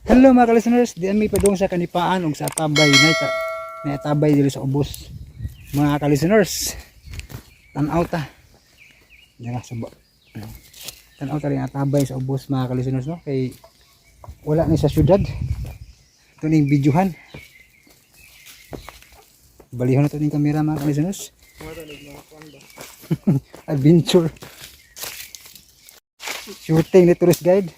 Hello mga ka-listeners, di ami padung sa Kanipaan ug sa Atabay na na Atabay diri sa ubos. Mga ka-listeners, tan-aw ta. Dira sa ba. Tan-aw ta rin Atabay sa ubos, mga ka-listeners, no, kay wala ni sa syudad. Ito ning videohan. Balihon na to ning kamera, mga ka-listeners. Adventure. Shooting ni tourist guide.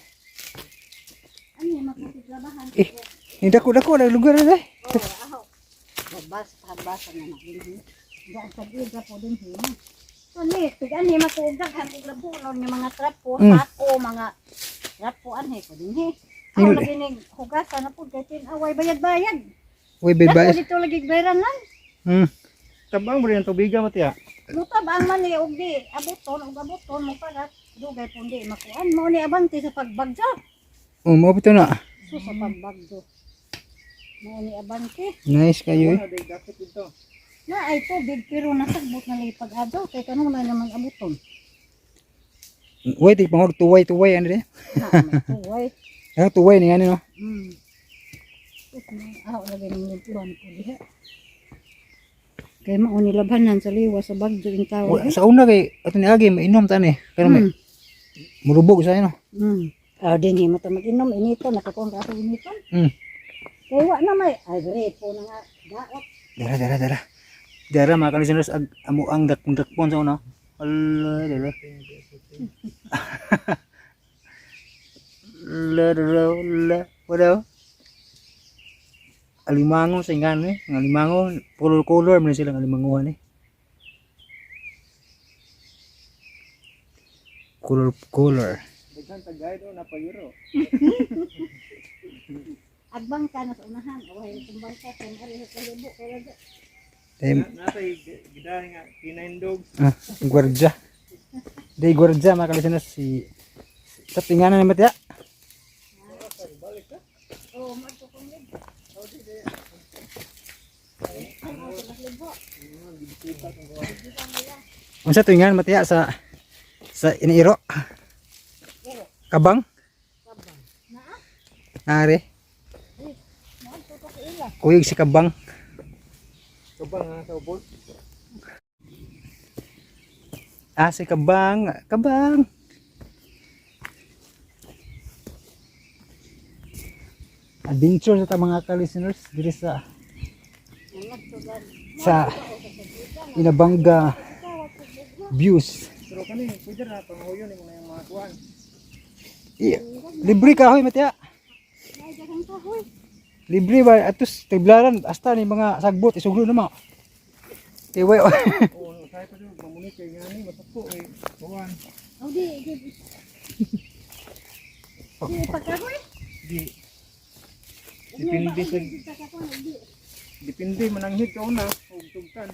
Ano makakiglabahan? Eh, hindi dako-dako na lugar na eh. Oh, aho. Babas, pabasa na na din. Gaan sa ida po din hi. So ni, pig ani makuugdag han og labunon nga mga trapo, sako, mga trapo anhi ko din hi. Ako lagi ning hugasan na pud kay tin-away bayad-bayad. Uy, bye Dako bye. dito lagi bayaran lang. Tabang mo rin ang tubiga mo tiya. Mutab ang man ni og di abuton og abuton mo para dugay pud di makuan mo ni abante sa pagbagyo. Oh, mo pito na. So sa pagbagyo. Mo ni abante. Nice kayo eh. Wala day dakit dito. Na ay tubig pero nasagbot na lang pag-adlaw kay kanunay naman abuton. Wait, pangog tuway tuway ano de? Na may tuway. Ah, tuway ni ano no. Aw lagi nang limpuhan ko diha. Kay mao ni labhanan sa liwa sa bagyo in tao. Sa una kay ato ni agi mainom ta ni. Pero may murubog sa ano. Ah, din himo ta mag-inom inito nakakuan ka ako inito. Kay wa na may ay gripo na nga daot. Dara dara dara. Dara mga ka-listeners ag amo ang dakpon dakpon sa una. Allah dara. La la la wala. Alimango sa ingan eh. Ang alimango, color color man sila ang alimanguhan eh. Color color. Daghan ta guide o napayuro. Agbang ka na sa unahan, away kumbang ka kay ari sa kalibo kay lagi. Day, Natay gidahi nga kinain dogs. ah, gwardya. Day gwardya mga ka-listeners si sa tinganan ni Matya. Oh, magto kong lib. Unsa tuingan Matya sa iniiro? Kabang? Are. Kuyog si Kabang. Kabang nga sa ubos. Ah, si Kabang. Kabang. Adventure sa ta mga ka-listeners diri sa Inabanga views. Pero kani pwede ra panguyon nimo yung mga kuan. Iya. Libre ka hoy Matya. Ay daghang kahoy. Libre ba atos tiblaran hasta ni mga sagbot isuglo na mo. Kay way Oo, say pa jud mamuni kay ngani matuko eh kuan. Oh, di di. Di pagkahoy. Di depende sa depende mananghid ka una og tugtan.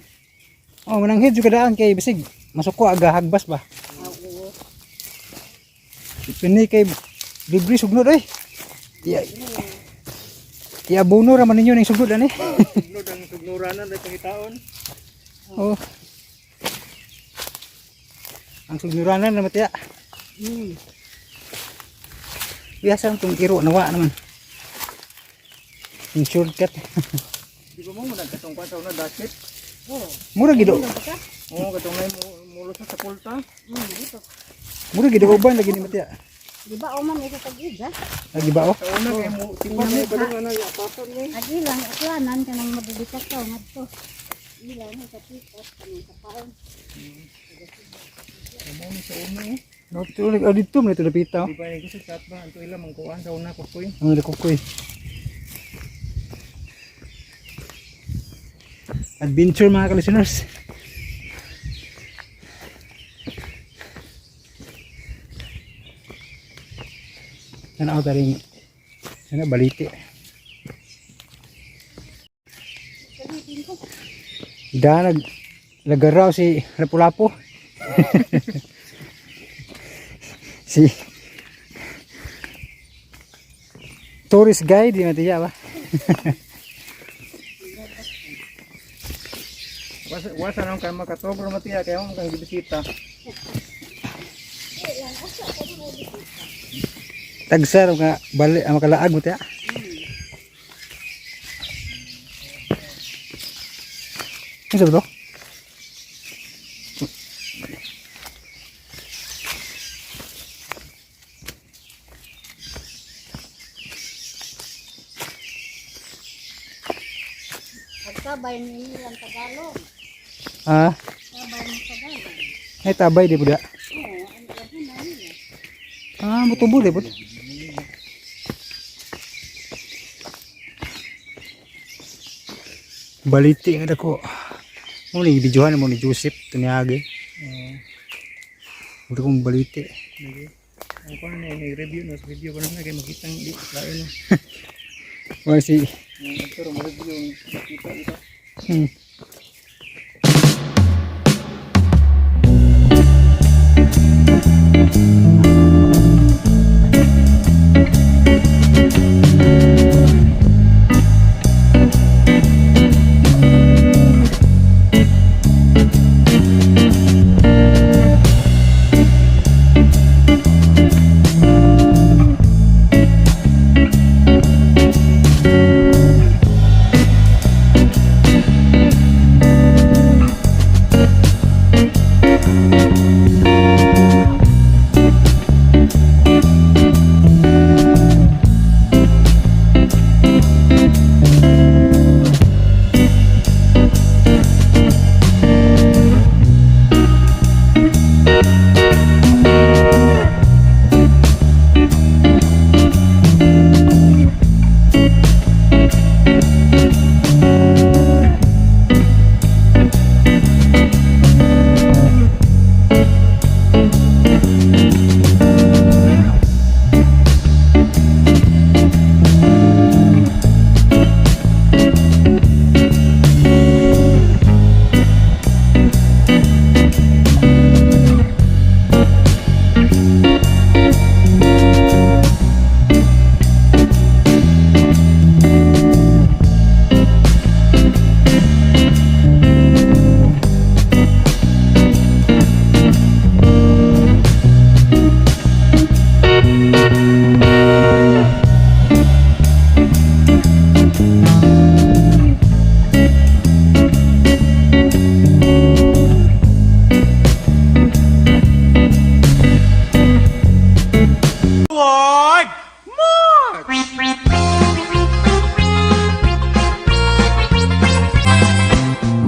Oh, mananghid jud kadaan kay bisig masuko aga hagbas ba. Oo. Depende kay libre sugnod oy. Iya. Iabono ra man ninyo ning sugnod ani. Sugnod ang sugnuranan day pangitaon. Oh. Ang sugnuranan na matya. Biasa ang tong iro nawa naman. Yung shortcut. Di ba mo mo katong kuan sa una dakit? Mura gido. Oo, katong nay mulo sa pulta. Mura gido uban lagi ni matya. Di ba o man ito tag-ida? Lagi ba oh? Sa una kay mo tipan mo kadung ana yapaton ni. Ag ilang aklanan kanang mabibikat ka ngadto. Ilang sa pikas kanang sa paon. Mo ni sa una eh. No, tulig oh, dito man ito napita oh. Di ba ni gusto chat ba anto ila mangkuan sa una kukoy. Ang kukoy. Adventure mga ka-listeners. Sana ako taring sana baliti. Da nag nagaraw si Lapu-Lapu. Si tourist guide di natin ba? Wasa wasa nang kay makatog ra matiya kay mo kang gibisita. Tagsar nga bali ang makalaag mo tiya. Ano ba to? Pagkabay ni ang Tagalog. Ah, Tabay ni Tagalog. ay tabay di po da. Oo, ang lagi na niya. Ah, mutubo di po. Baliti nga dako. Mo ni videohan mo ni Joseph tuniagi. Ito kong baliti. Lagi. Ang kuan ni ni review no sa video ko na kay makita ang di lain no. Wala si Ang pero mo review makita ito.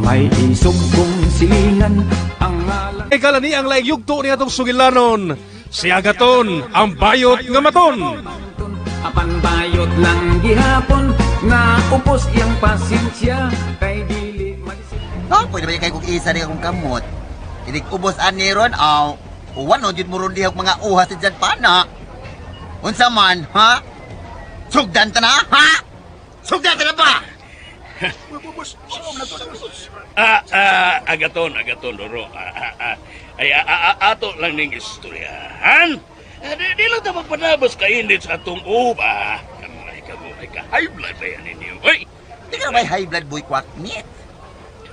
May isumbong silingan ang ngalan. Ikaw ni ang laing yugto ni atong sugilanon. Si Agaton, ang bayot nga maton. Apan bayot lang gihapon nga upos iyang pasensya kay dili malisip. No, pwede ba yung kay kung isa ni akong kamot? Inig ubos ani ron, aw. Uwan, no, jud mo ron dihag mga uhas sa dyan pa na. Unsa man, ha? Sugdan ta na, ha? Sugdan ta na ba? Ah, ah, Agaton, Agaton, Doro. Ah, ah, ah. Ay, ah, ah, ah, ato lang ning istoryahan. Ah, di lang ta magpanabas kainit sa atong uba. Kamay ka mo, ay ka high blood ba yan ninyo? Oy! Di ka na may high blood boy kwaknit.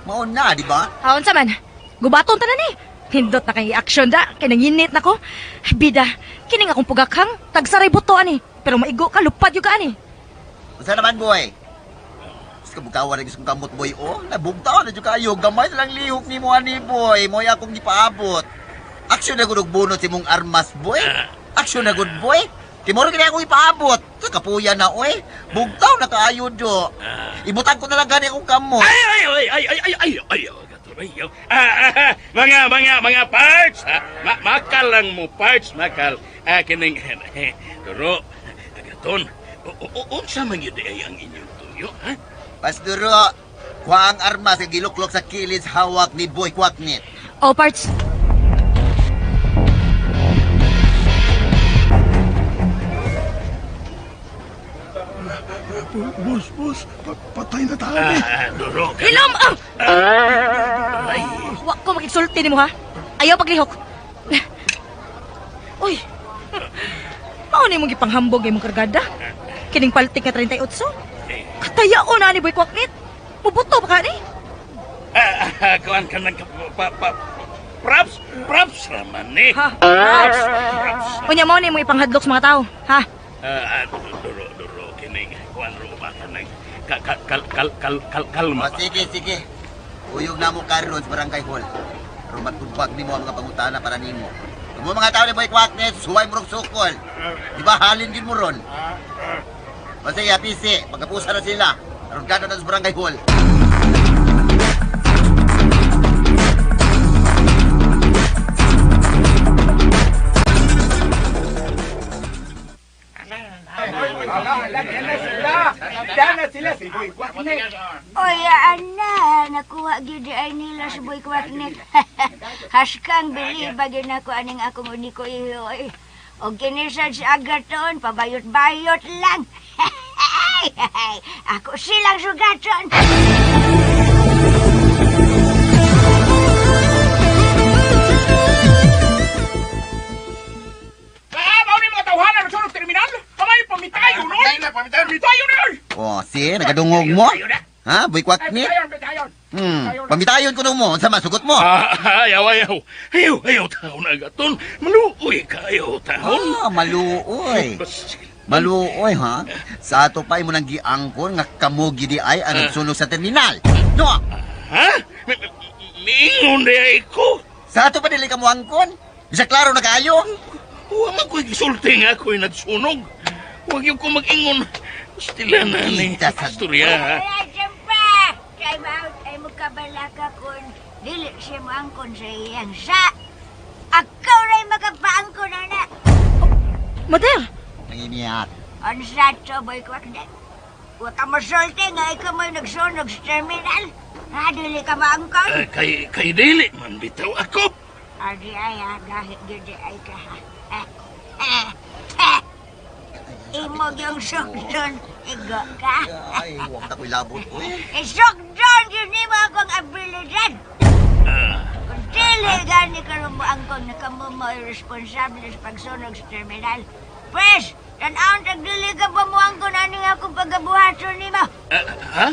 Maon na, di ba? Aon sa man, gubaton ta na ni. Hindot na kay action da, kay nanginit na ko. Bida, kining akong pugakhang, tagsaray buto ani. Pero maigo ka, lupad yung ka ani. Unsa naman, boy? Gusto ka bukawa rin gusto kong kamot, boy. Oh, nabugtaw na jud kayo. Gamay na lang lihok ni mo ani, boy. Mo'y akong gipaabot. Aksyon na gud og bunot si mong armas, boy. Aksyon na gud, boy. Timoro kini akong ipaabot. Sa kapuya na, oy. Bugtaw na kaayo do. Ibutang ko na lang gani akong kamot. Ay, ay, ay, ay, ay, ay, ay, ay, Agaton, ay, ay. Ah, ah, ah, mga parts, ha? Makal lang mo, parts, makal. Ah, kining, Doro, Agaton, unsa man yun ay ang inyong tuyo, ha? Pasduro, kuha ang armas kay giluklok sa kilid sa hawak ni Boy Kwaknit. Oh, parts. Boss, boss, patay na tayo. Ah, Doro, Hilom! Ah! Ay, Wa ko makigsulti nimo ha. Ayaw paglihok. Uy. Mao ni mong gipanghambog imong kargada. Kining paltik nga 38. Katayao na ni Boy Kwaknit. Mubuto pa ka ni. Ah, ah, kuan ka ng pa, pa, props, props raman ni. Ha? Props. Props. Unya mo ni mong ipanghadlok sa mga tao, ha? Ah, ah, duro, duro, kining kuan ro ba ka ng ka, ka, kal, kal, kal, kal, kalma O, ba? sige, sige. Uyog na mo karon sa barangay hall. Aron matubag nimo ang mga pangutana para nimo. Kung mga tao ni Boy Kwaknet, suway mo rong sukol. Di ba halin din mo ron? Masaya, pisi, pagkapusa na sila. Aron gano'n na sa barangay hall. Oy, ana, nakuha gyud ay nila sa Boy Kwaknet. Haskang biliba gyud nako aning akong uniko iho. Oy. Og kini sad sa agaton, pabayot-bayot lang. Ako silang sugaton. Mao ni mga tawhana sa sulod terminal. Kamay pamitayo no. Pamitayo na. Oh, si, nagadungog mo? Ha, Boy Kwaknet? Pamitayon. Pamitayon ko mo, unsa masugot mo? Ayaw, ayaw. Ayaw, ayaw taon agaton. Maluoy kayo taon. Ah, maluoy. Maluoy, ha? Sa ato pa imo nang giangkon nga kamo gidi ay ang nagsunog sa terminal. No, Ha? Miingon di ay ko. sa ato pa dili kamo angkon. Bisa klaro na kaayo. Huwag man ko'y gisulti nga ako'y nagsunog. Huwag yung ko mag-ingon. Stila na ni Kita sa- istorya. Ha? Ay, siyempre, time out ay magkabalaka kun dili siya moangkon sa iyang sa. Ako ray makapaangkon ana. Mother! Nanginiat. Unsa to, Boy Kwaknet? Wa ka mosulti nga ikaw mo'y nagsunog sa terminal. Ha, dili ka maangkon? Kay dili man bitaw ako. Adi ay, ah, dahil gidi ay ka. Ha. Ah, ah, ah. Imo yung sukdon, igo ka. Ay, huwag na ko'y labot. Uy. Isukdon yun nimo akong abilidad. Kung dili gani karon mo angkon na kamo mo responsable sa pagsunog sa terminal. Pwes, tan-awon tag dili ka pa mo angkon aning akong pagabuhaton nimo. Ha?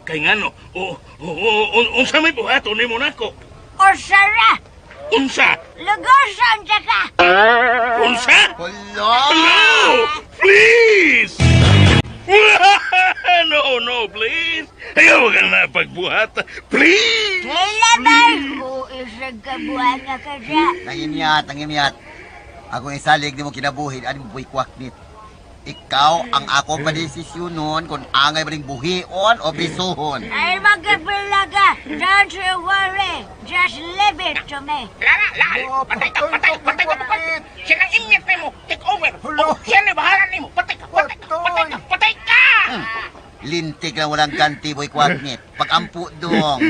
Kay ngano? O, o, o, unsa may buhaton nimo nako? O sara, Unsa? lugoson ta ka. Unsa? Hala! No! Please! No, no, please! Ayaw ka na pagbuhat. Please! Kailangan o isang kabuhan nga ka siya. Nanginiat, nanginiat. Ako isalig nimo kinabuhi ani mo Boy Kwaknit. Ikaw ang ako padesisyonon kung angay ba ning buhion o bisuhon. Ay, magkabilaga. Don't you worry. Just leave it to me. Lala, lala! Patay ka, patay, patay ka, patay! Siya nang imyat nimo! Take over! Oh, siya na bahala nimo! Patay ka, patay ka, patay ka, patay ka! Lintik lang walang ganti, Boy Kwaknit. Pagampo dong.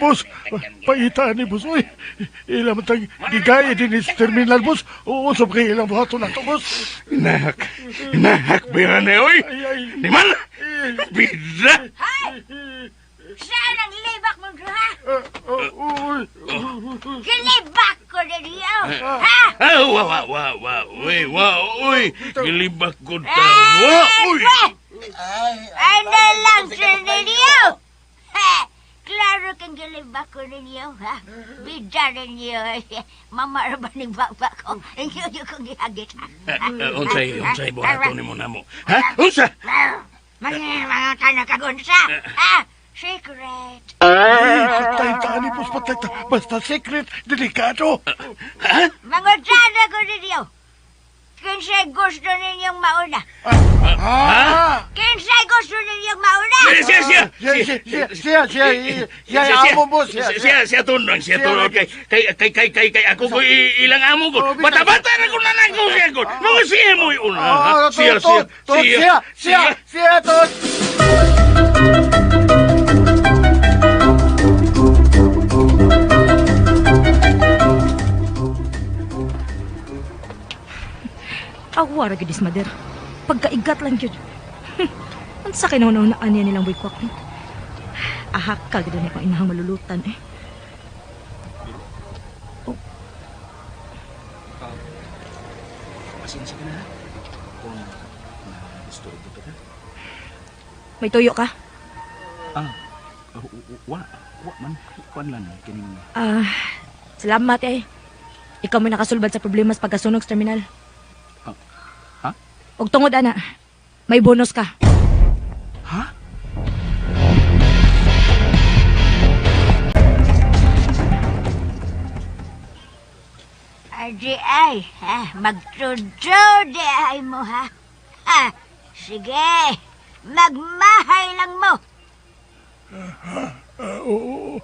Boss, paita ni boss. Uy, ilang tag gigaya din sa terminal, boss. Uusap kay ilang buhaton na to, boss. Nahak, nahak, birane, oy! Ay, ay. Di man! Bida! Hay! Saan ang libak mo ha? Uy, Gilibak ko ninyo. Ha? Ah, wa, wa, wa, wa, uy, wa, uy! Gilibak ko taon, wa, uy! Ay, na lang sa ninyo. Ha? Klaro kang gilibak ko ninyo, ha? Bida ninyo. Mama, ba ni baba ko? Inyo yung kong gihagit. Unsay, unsay buhaton nimo namo? Ha? Unsa? Mga tanong kagunsa. Ha? Secret. Patay ta ni boss, patay ta. Basta secret, delikado. Ha? Mangutana ko ninyo. Kinsay gusto ninyong mauna? Ah! Kinsay gusto ninyong mauna? Siya, siya! Siya, siya, siya, siya, siya, amo, boss. Siya, Siya, siya tunong, siya tunong. Kay, ako ko ilang amo ko. Oh, bitaw. Bata-bata na ko nanang ko siya ko. Mga siya mo una. Ah, Siya, tot, siya, tot, siya, siya, siya, tot. Awa ra gyud is mother. Pagkaigat lang gyud. Unsa kay nauna-unaan niya nilang Boy Kwaknit? Ahak ka gyud ni akong inahang malulutan eh. Pasensya ka na, ha? Kung na-disturbo ka na. May tuyo ka? Ah, wa. Wa man, kuan lang kining Ah, salamat eh. Ikaw may nakasulbad sa problema sa pagkasunog sa terminal. Ha? Og tungod ana, may bonus ka. Ha? Adi ay, ha? Magtudo di ay mo, ha? Ha? Sige, magmahay lang mo. Oo,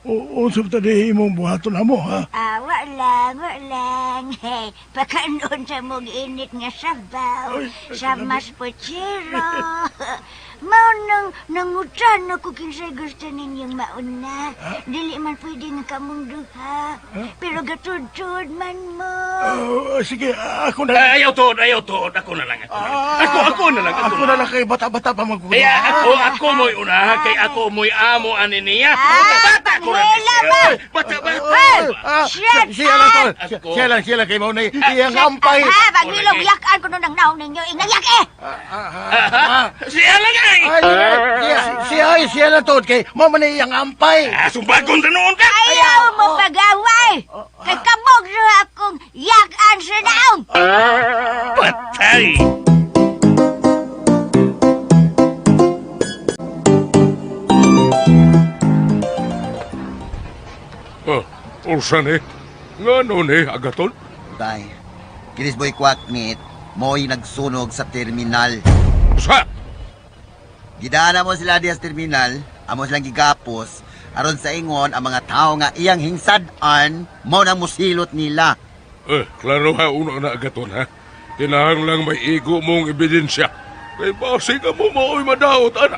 oo, unsa ta di imong buhaton namo, ha? Ah, wa lang, wa lang. Hey, pakanon sa mong init nga sabaw, sa mas puchero. Mao nang nangutan ako kinsay gusto ninyong mauna. Dili man pwede nga kamong duha. Pero gatudtod man mo. Oh, sige, ako na. Ay, ayaw tuod, ayaw tuod. Ako na lang, ako na lang. Ako, ako na lang, Ako na lang kay bata-bata pa magkuno. Kaya ako, ako mo'y una, kay ako mo'y amo ani niya. Bata ko rin panghila siya. mo! Bata, bata. Ah, Shut siya lang tol. Ako. Siya lang kay mao na iyang ampay. Ha, paghilom, yakan ko nun ang naong ninyo. Ingnayak eh! Siya lang ay! Ay, siya, siya, ay, siya lang tol kay mao man na iyang ampay. Ah, sumbagon na noon ka! Ayaw mo pag-away! Kay kamog na akong yakan sa naong! Patay! Oh, unsa ni? Ngano ni Agaton? Tay, kinis boy Kwaknit, mo'y nagsunog sa terminal. Usa? Gidaan mo sila diya sa terminal, amo silang gigapos, aron sa ingon ang mga tao nga iyang hingsad-an, mao nang musilot nila. Eh, klaro ha, una na Agaton ha. Kinahanglang may igo mong ebidensya. Kay base ka mo mao'y madaot, ana.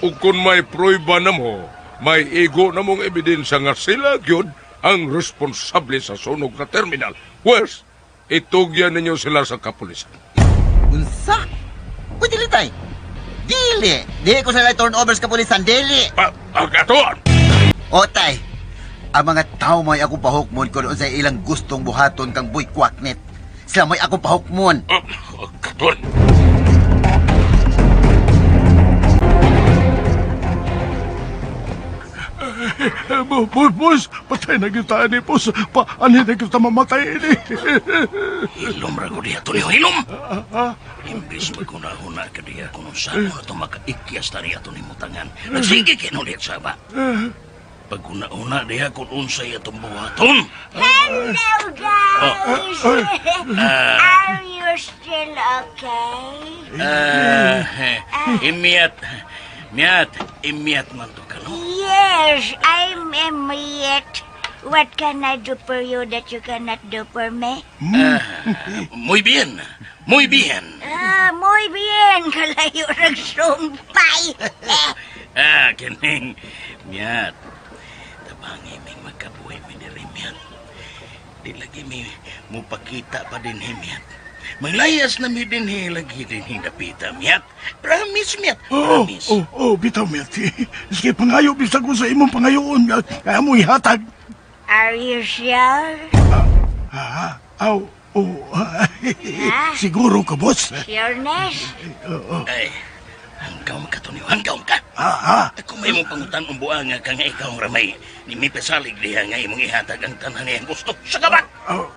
Ug kung may prueba na mo, may igo na mong ebidensya nga sila gyud ang responsable sa sunog na terminal. Worse, itugyan ninyo sila sa kapulisan. Unsa? Uy, dili tay. Dili! Dili ko sila turn over sa kapulisan, dili! Pa, Agaton! O tay, ang mga tao mo'y akong pahukmon kung sa ilang gustong buhaton kang Boy Kwaknit. Sila mo'y akong pahukmon. Ah, Agaton! Eh, Boss, boss, patay na kita ni boss. Pa, ani na kita mamatay ini. Hilom ra ko diha, Tonyo, hilom! Imbis maguna-huna ka diha kung unsa mo na ito makaikyas na niya ito ni mutangan. Nagsige kinulit sa ba? Paguna-una diha kung unsay atong buhaton. Hello, guys! Are you still okay? Ah, imiyat. Miyat, imiyat man to ka, no? Yes, I'm Emriet. What can I do for you that you cannot do for me? Ah, muy bien, muy bien. Ah, muy bien, kalayo nagsumpay. Ah, kining, miyat. Tabangi ming magkabuhi mi diri, miyat. Di lagi mi mupakita pa din he, miyat. Manglayas na mi din he, lagi din he dapita, miyat. Promise, miyat. Oh, Promise. oh, oh, bitaw miat. Sige, pangayo, bisag ko sa imong pangayoon. Kaya mo ihatag. Are you sure? Ah, aw, oh, siguro ka, boss. Sureness? Ay, hanggaw ka, Tonyo. Hanggaw ka. Ah, ah. Ako may mong pangutan ang buang nga ka nga ikaw ang ramay. Ni mi pasalig diha nga imong ihatag ang tanan niyang gusto. Sa ka ba?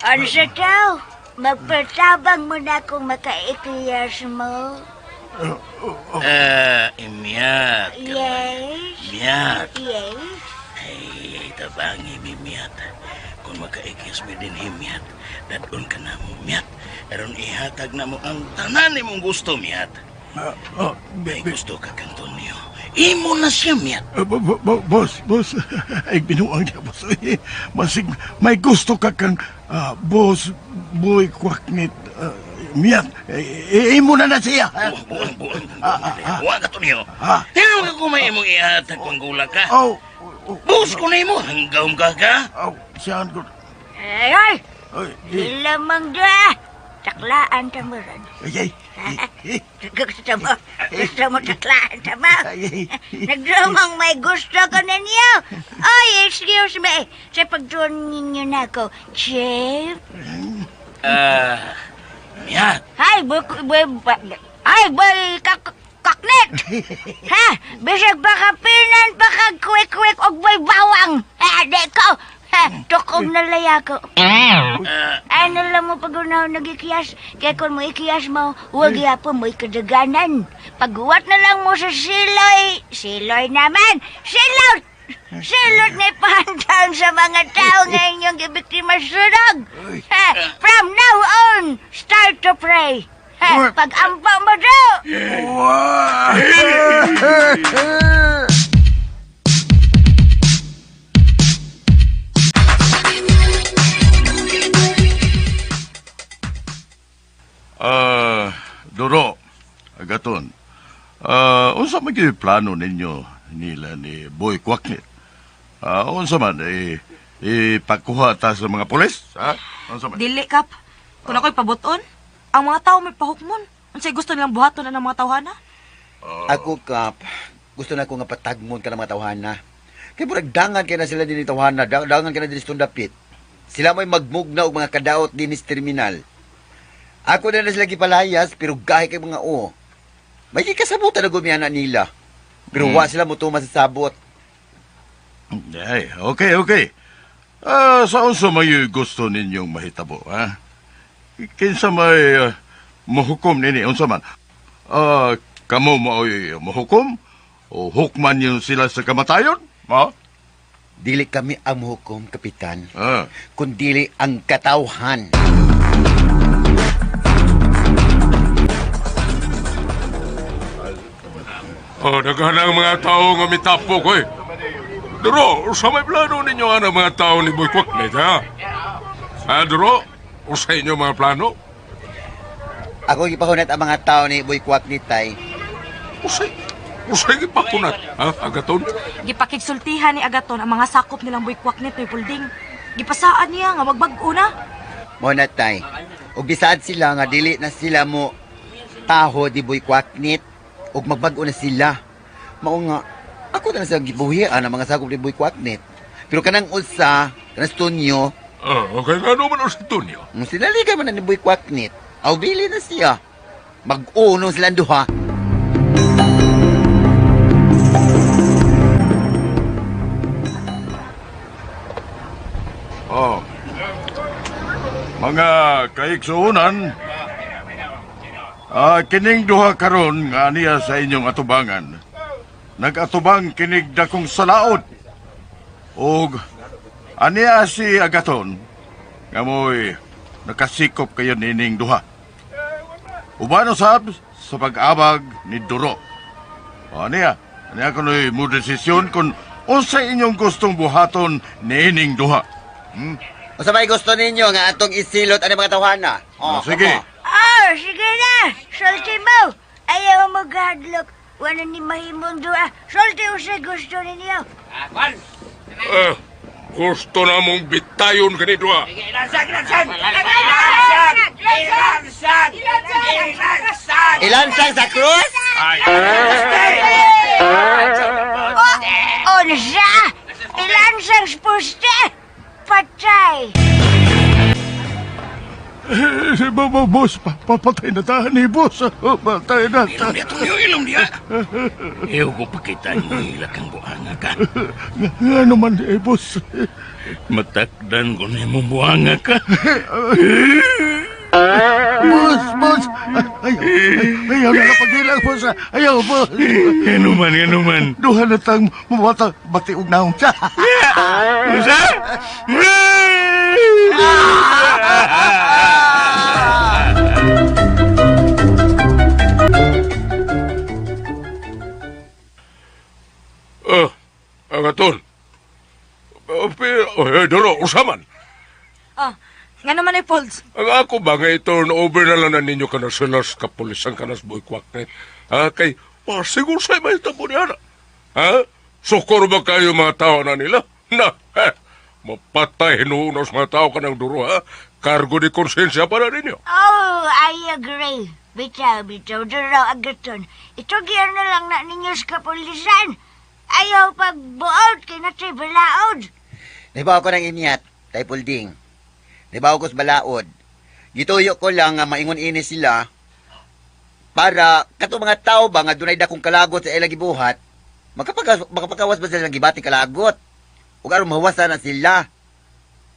Ano sa tao? Magpatabang mo na kung makaikiyas mo. Ah, imiyat. Yes? Miyat. Yes? Ay, tabangi mi miyat. Kung makaikis mi din himiyat, dadon ka na mo miyat. Aron ihatag na mo ang tanan nimong gusto miyat. Ah, oh, May gusto ka kang Tonyo. Imo na siya miyat. Boss, boss, ay binuang niya, boss. Masig, may gusto ka kang ah, boss, boy, kwaknit, miyat. Eh, imo na na siya. Buang, buang, buang. Buang ka Tonyo. Ah. Hinaw ka kung may imong ihatag kung gula ka. Oh, Boss ko na imo, hanggaw ka ka. oh, siyan ko. Ay, ay! Ay, eh, Ilamang da! Taklaan ta mo ron. ay, ay, eh, Gusto mo, gusto mo taklaan ta mo. ay, ay. Nagdumang may gusto ko ninyo. Ay, excuse me. Sa pagtuon ninyo na ako, Chief. Ah, miyat. Ay, boy, boy, ay, boy, kak, kak, Kwaknet! Ha? Bisag baka pinan pa kag kwek-kwek og may bawang. Ha, di ko. Ha, tukog na laya ko. Ano lang mo pag unaw nagikiyas? Kaya kung mo ikiyas mo, huwag yapon mo ikadaganan. Paghuwat na lang mo sa siloy. Siloy naman! Silot! Silot ni Pantang sa mga tao nga inyong gibiktima sunog. Ha, from now on, start to pray. Ha, pag-ampa mo daw! Ah, Duro, Agaton. Unsa man gyud plano ninyo nila ni Boy Kwaknit? Unsa man eh ipakuha ta sa mga pulis, ha? Unsa man? Dili, Kap. Kung ako'y pabuton, ang mga tao may pahukmon. Unsay gusto nilang buhaton na ng mga tawhana? Ako, Kap, gusto na ko nga patagmon ka ng mga tawhana. Kay murag dangan kay na sila dinhi tawhana, dangan kay na dinhi sa dapit. Sila mo'y magmugna og mga kadaot dinhi sa terminal. Ako na na sila gipalayas, pero gahi kay mga o. May gikasabutan na gumiyana nila. Pero wa sila mo sa sabot. Ay, okay, okay. Sa unsa may gusto ninyong mahitabo, ha? Kinsa may mohukom nini, unsa man? Kamo maoy mohukom o hukman yun sila sa kamatayon? Ha? Dili kami ang muhukom, Kapitan. Ah. Kundili ang katawhan. Oh, daghan ang mga tao nga mitapok, oy. Duro, sa may plano ninyo ang mga tao ni Boy Kwaknet, ha? Ha, Duro? Usa inyo mga plano? Ako gipahunat ang mga tao ni Boy Kwak ni Tay. Usay, usay gipahunat, ha, Agaton? Gipakigsultihan ni Agaton ang mga sakop nilang buikwak ni Toy Pulding. Gipasaan niya nga magbag-o na. Mo na tay. Ug bisaad sila nga dili na sila mo taho di Boy Kwaknit ug magbag-o na sila. Mao nga ako na sa gibuhian ang mga sakop ni Boy Kwaknit. Pero kanang usa, kanang Stonyo, Ah, okay, nga naman ang si Tonyo. Sinaligan man na ni Boy Kwaknit. Aw bili na siya. Mag-uno silang duha. Oh. Mga kaiksuunan, kining duha karon nga niya sa inyong atubangan. Nagatubang kinig dakong salaod. Og aniya si Agaton nga mo'y nakasikop kayo nining duha. Uban usab sa pag-abag ni Duro. O, aniya, aniya kuno'y mo desisyon kung unsay inyong gustong buhaton niining duha. Hmm? Unsa may gusto ninyo nga atong isilot ani mga tawhana? Oh, sige. Oh, sige na! Sulti mo! Ayaw mo gadlok. Wala ni mahimong duha. Sulti usay gusto ninyo. Eh, gusto na mong bitayon kani duha. Ilansang sa krus? Oh, unsa! Ilansang sa poste! Patay! Eh, boss, papatay na tayo ni boss. Oh, patay na Ilom niya, Tonyo, ilom niya. Ew ko pakita mo hilak ang buhanga ka. Nga naman eh, boss. Matakdan ko na imong buhanga ka. Boss, boss. Ay, ay, ayaw na pagilang, boss. Ayaw, boss. Ano man, ano man. Duha na tang mabata, bati og naong siya. Unsa? Eh, Agaton. Pero, eh, Duro, usaman. Ah, nga naman ay Polds. Ang ako ba nga i-turn over na lang na ninyo ka na sila sa kapulisan ka na sa Boy Kwaknet? Ha? Kay, wa, siguro sa'yo may tabo niya na. Ha? Sukor ba kayo mga tao na nila? Na, ha? Mapatay hinuunos mga tao ka ng duro, ha? Kargo di konsensya para ninyo. Oh, I agree. Bitaw, bitaw, duraw agaton. Itugian na lang na ninyo sa kapulisan. Ayaw pagbuot kay natay balaod. Nahibaw ko ng imyat, tay Pulding. Nahibaw ko sa balaod. Gituyo ko lang nga maingon ini sila. Para kato mga tao ba nga dunay dakong kalagot sa ilang gibuhat, makapagawas ba sila ng gibati kalagot? Ug aron mahuwasan na sila.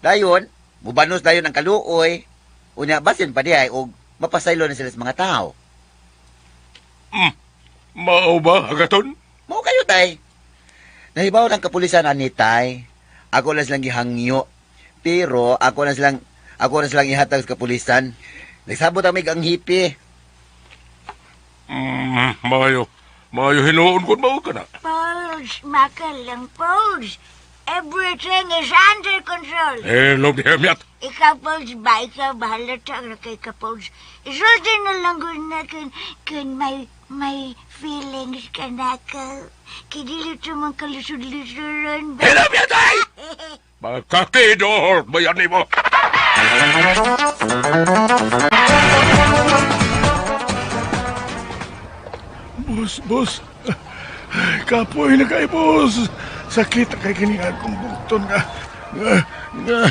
Dayon, mubanos dayon ang kaluoy. Unya basin pa diay og mapasaylo na sila sa mga tao. Mao ba, Agaton? Mao kayo, tay. Nahibaw ng kapulisan ani, tay. Ako lang silang gihangyo. Pero ako na silang ihatag sa kapulisan. Nagsabot ang mig ang hipi. Maayo. Maayo hinuon kun mao ka na. Pauls, makal lang, Pauls. Everything is under control. Hello, Nehemiah. Ikaw, Pauls, ba? Ikaw, bahala ta ra kay ka, Pauls. Isulti na lang ko na kun may feelings ka na ka. Kidili ito mong kalusod-lusuran ba? Hello, Miyatay! Makakidor, bayan ni mo. Boss, boss. Kapoy na kay boss. Sakit na kay kining akong bukton nga. Nga, nga,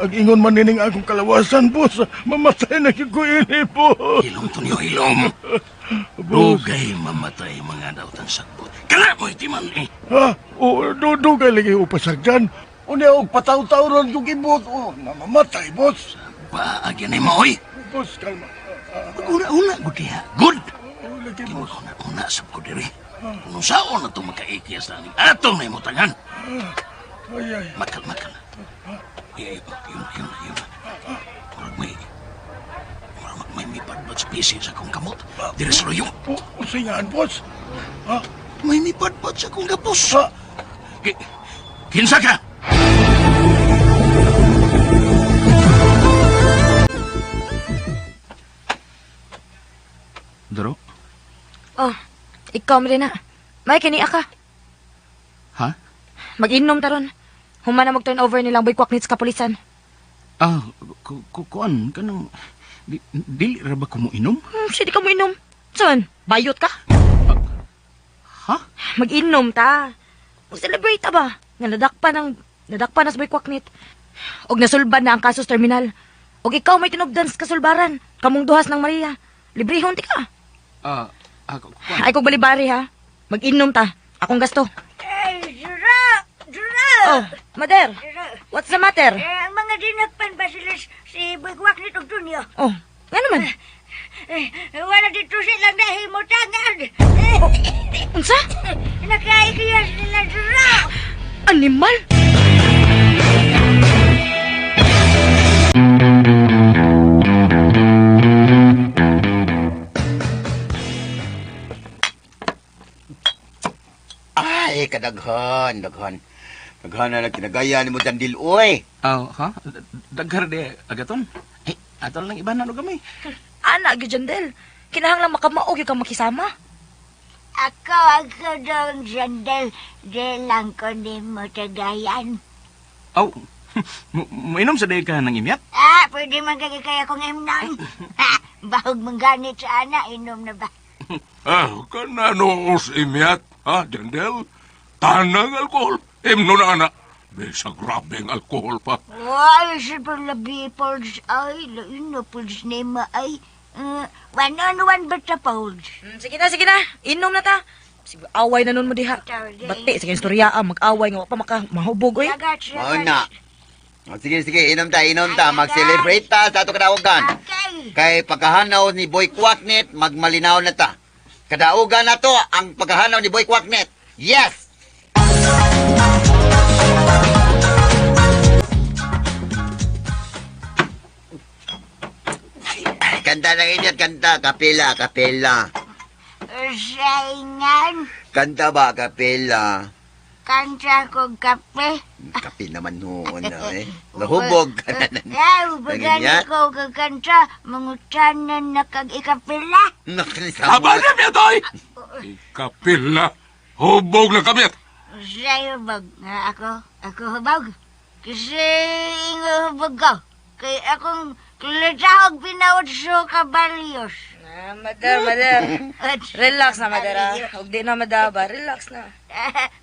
ang ingon man nining akong kalawasan, boss. Mamatay na gyud ko ini, boss. Hilom, Tonyo, hilom. Dugay mamatay mga dautan sagbot. Kana mo itiman eh. Ha? O, dugay lagi upasagdan. Unya og pataw-tawron kong ibot. O, namamatay, boss. Paagyan ni mo, oy. Boss, kalma. Una-una, gud diha. Good. O, lagi, boss. Una-una, sab ko diri. Kung saon na itong makaikiyas na aning atong na imutangan. Ay, ay. Makal, makal. Ay, ay, yun, yun, yun. Murag may mipadpad sa pisi sa akong kamot. Diri sa luyong. O, usingaan, boss. Ha? May mipadpad sa akong gapos. Ha? Kinsa ka? Doro? Oh, ikaw mo din na. May kini ka. Ha? Mag-inom taron. Human na mag-turn over nilang boy kwaknits kapulisan. Ah, kuan kanang dili ra ba ko mo inom? Siya di ka mo inom. Saan? Bayot ka? Ha? Mag-inom ta. Mag-celebrate ta ba? Nga nadakpan na sa boy kwaknit. Og nasulban na ang kasos terminal. Og ikaw may tinubdan sa kasulbaran. Kamong duhas ng Maria. Librehon ti ka. Ah, kuan. Ay kog balibari ha. Mag-inom ta. Akong gasto. Ay, Dura! Dura! Oh, mother. Dura! What's the matter? Eh, ang mga dinakpan ba sila si Bigwak ni Tugtunyo? Oh, nga naman. Eh, wala dito silang nahimutangan. Unsa? Nakaikiyas nila, Dura! Animal? Ay, kadaghan, daghan. Daghan na lang kinagaya ni mo Dandil, oy. Ah, ha? Daghar de agaton. Eh, ato lang iba na no gamay. Ana, gyud Jandel. Kinahanglan makamaog gyud kang makisama. Ako dong, Jandel. Di lang ko ni mo tagayan. Aw, moinom sa day ka ng imyat? Ah, pwede man kaya kaya kong imnon. Ha, bahog mong ganit sa ana, inom na ba? Ah, kanano os imyat, ha, Jandel? Tanang alkohol. Imno na, ana. Bisa grabe ang alkohol pa. Ay, super labi, Pauls. Ay, lain na, Pauls nema, ay. One on one ba ta, Pauls? Sige na, sige na. Inom na ta. Sige, away na nun mo diha. Bati, sige, istorya, mag-away nga wa pa maka mahubog oy. Mao na. O, sige, sige, inom ta, inom ta. Mag-celebrate ta sa ato kadaogan. Okay. Kay pagkahanaw ni Boy Kwaknet, magmalinaw na ta. Kadaugan na to ang pagkahanaw ni Boy Kwaknet. Yes! Kanta lang inyo, kanta. Kapela, kapela. Saingan, Kanta ba, kapela? kanta kong kape. Kape naman noon, eh. Nahubog ka na. Ay, ubagan Nanginyat? ko kagkanta, mangutanan na kag ikapila. Aba na, miyatoy! Ikapila. Hubog na kami. Sa'yo bag, nga ako hubog. Kasi ingo hubog ko. Kay akong kulitahog pinawad sa kabalyos. Ah, mother, mother. Relax na, mother. ah. Huwag di na madaba. Relax na.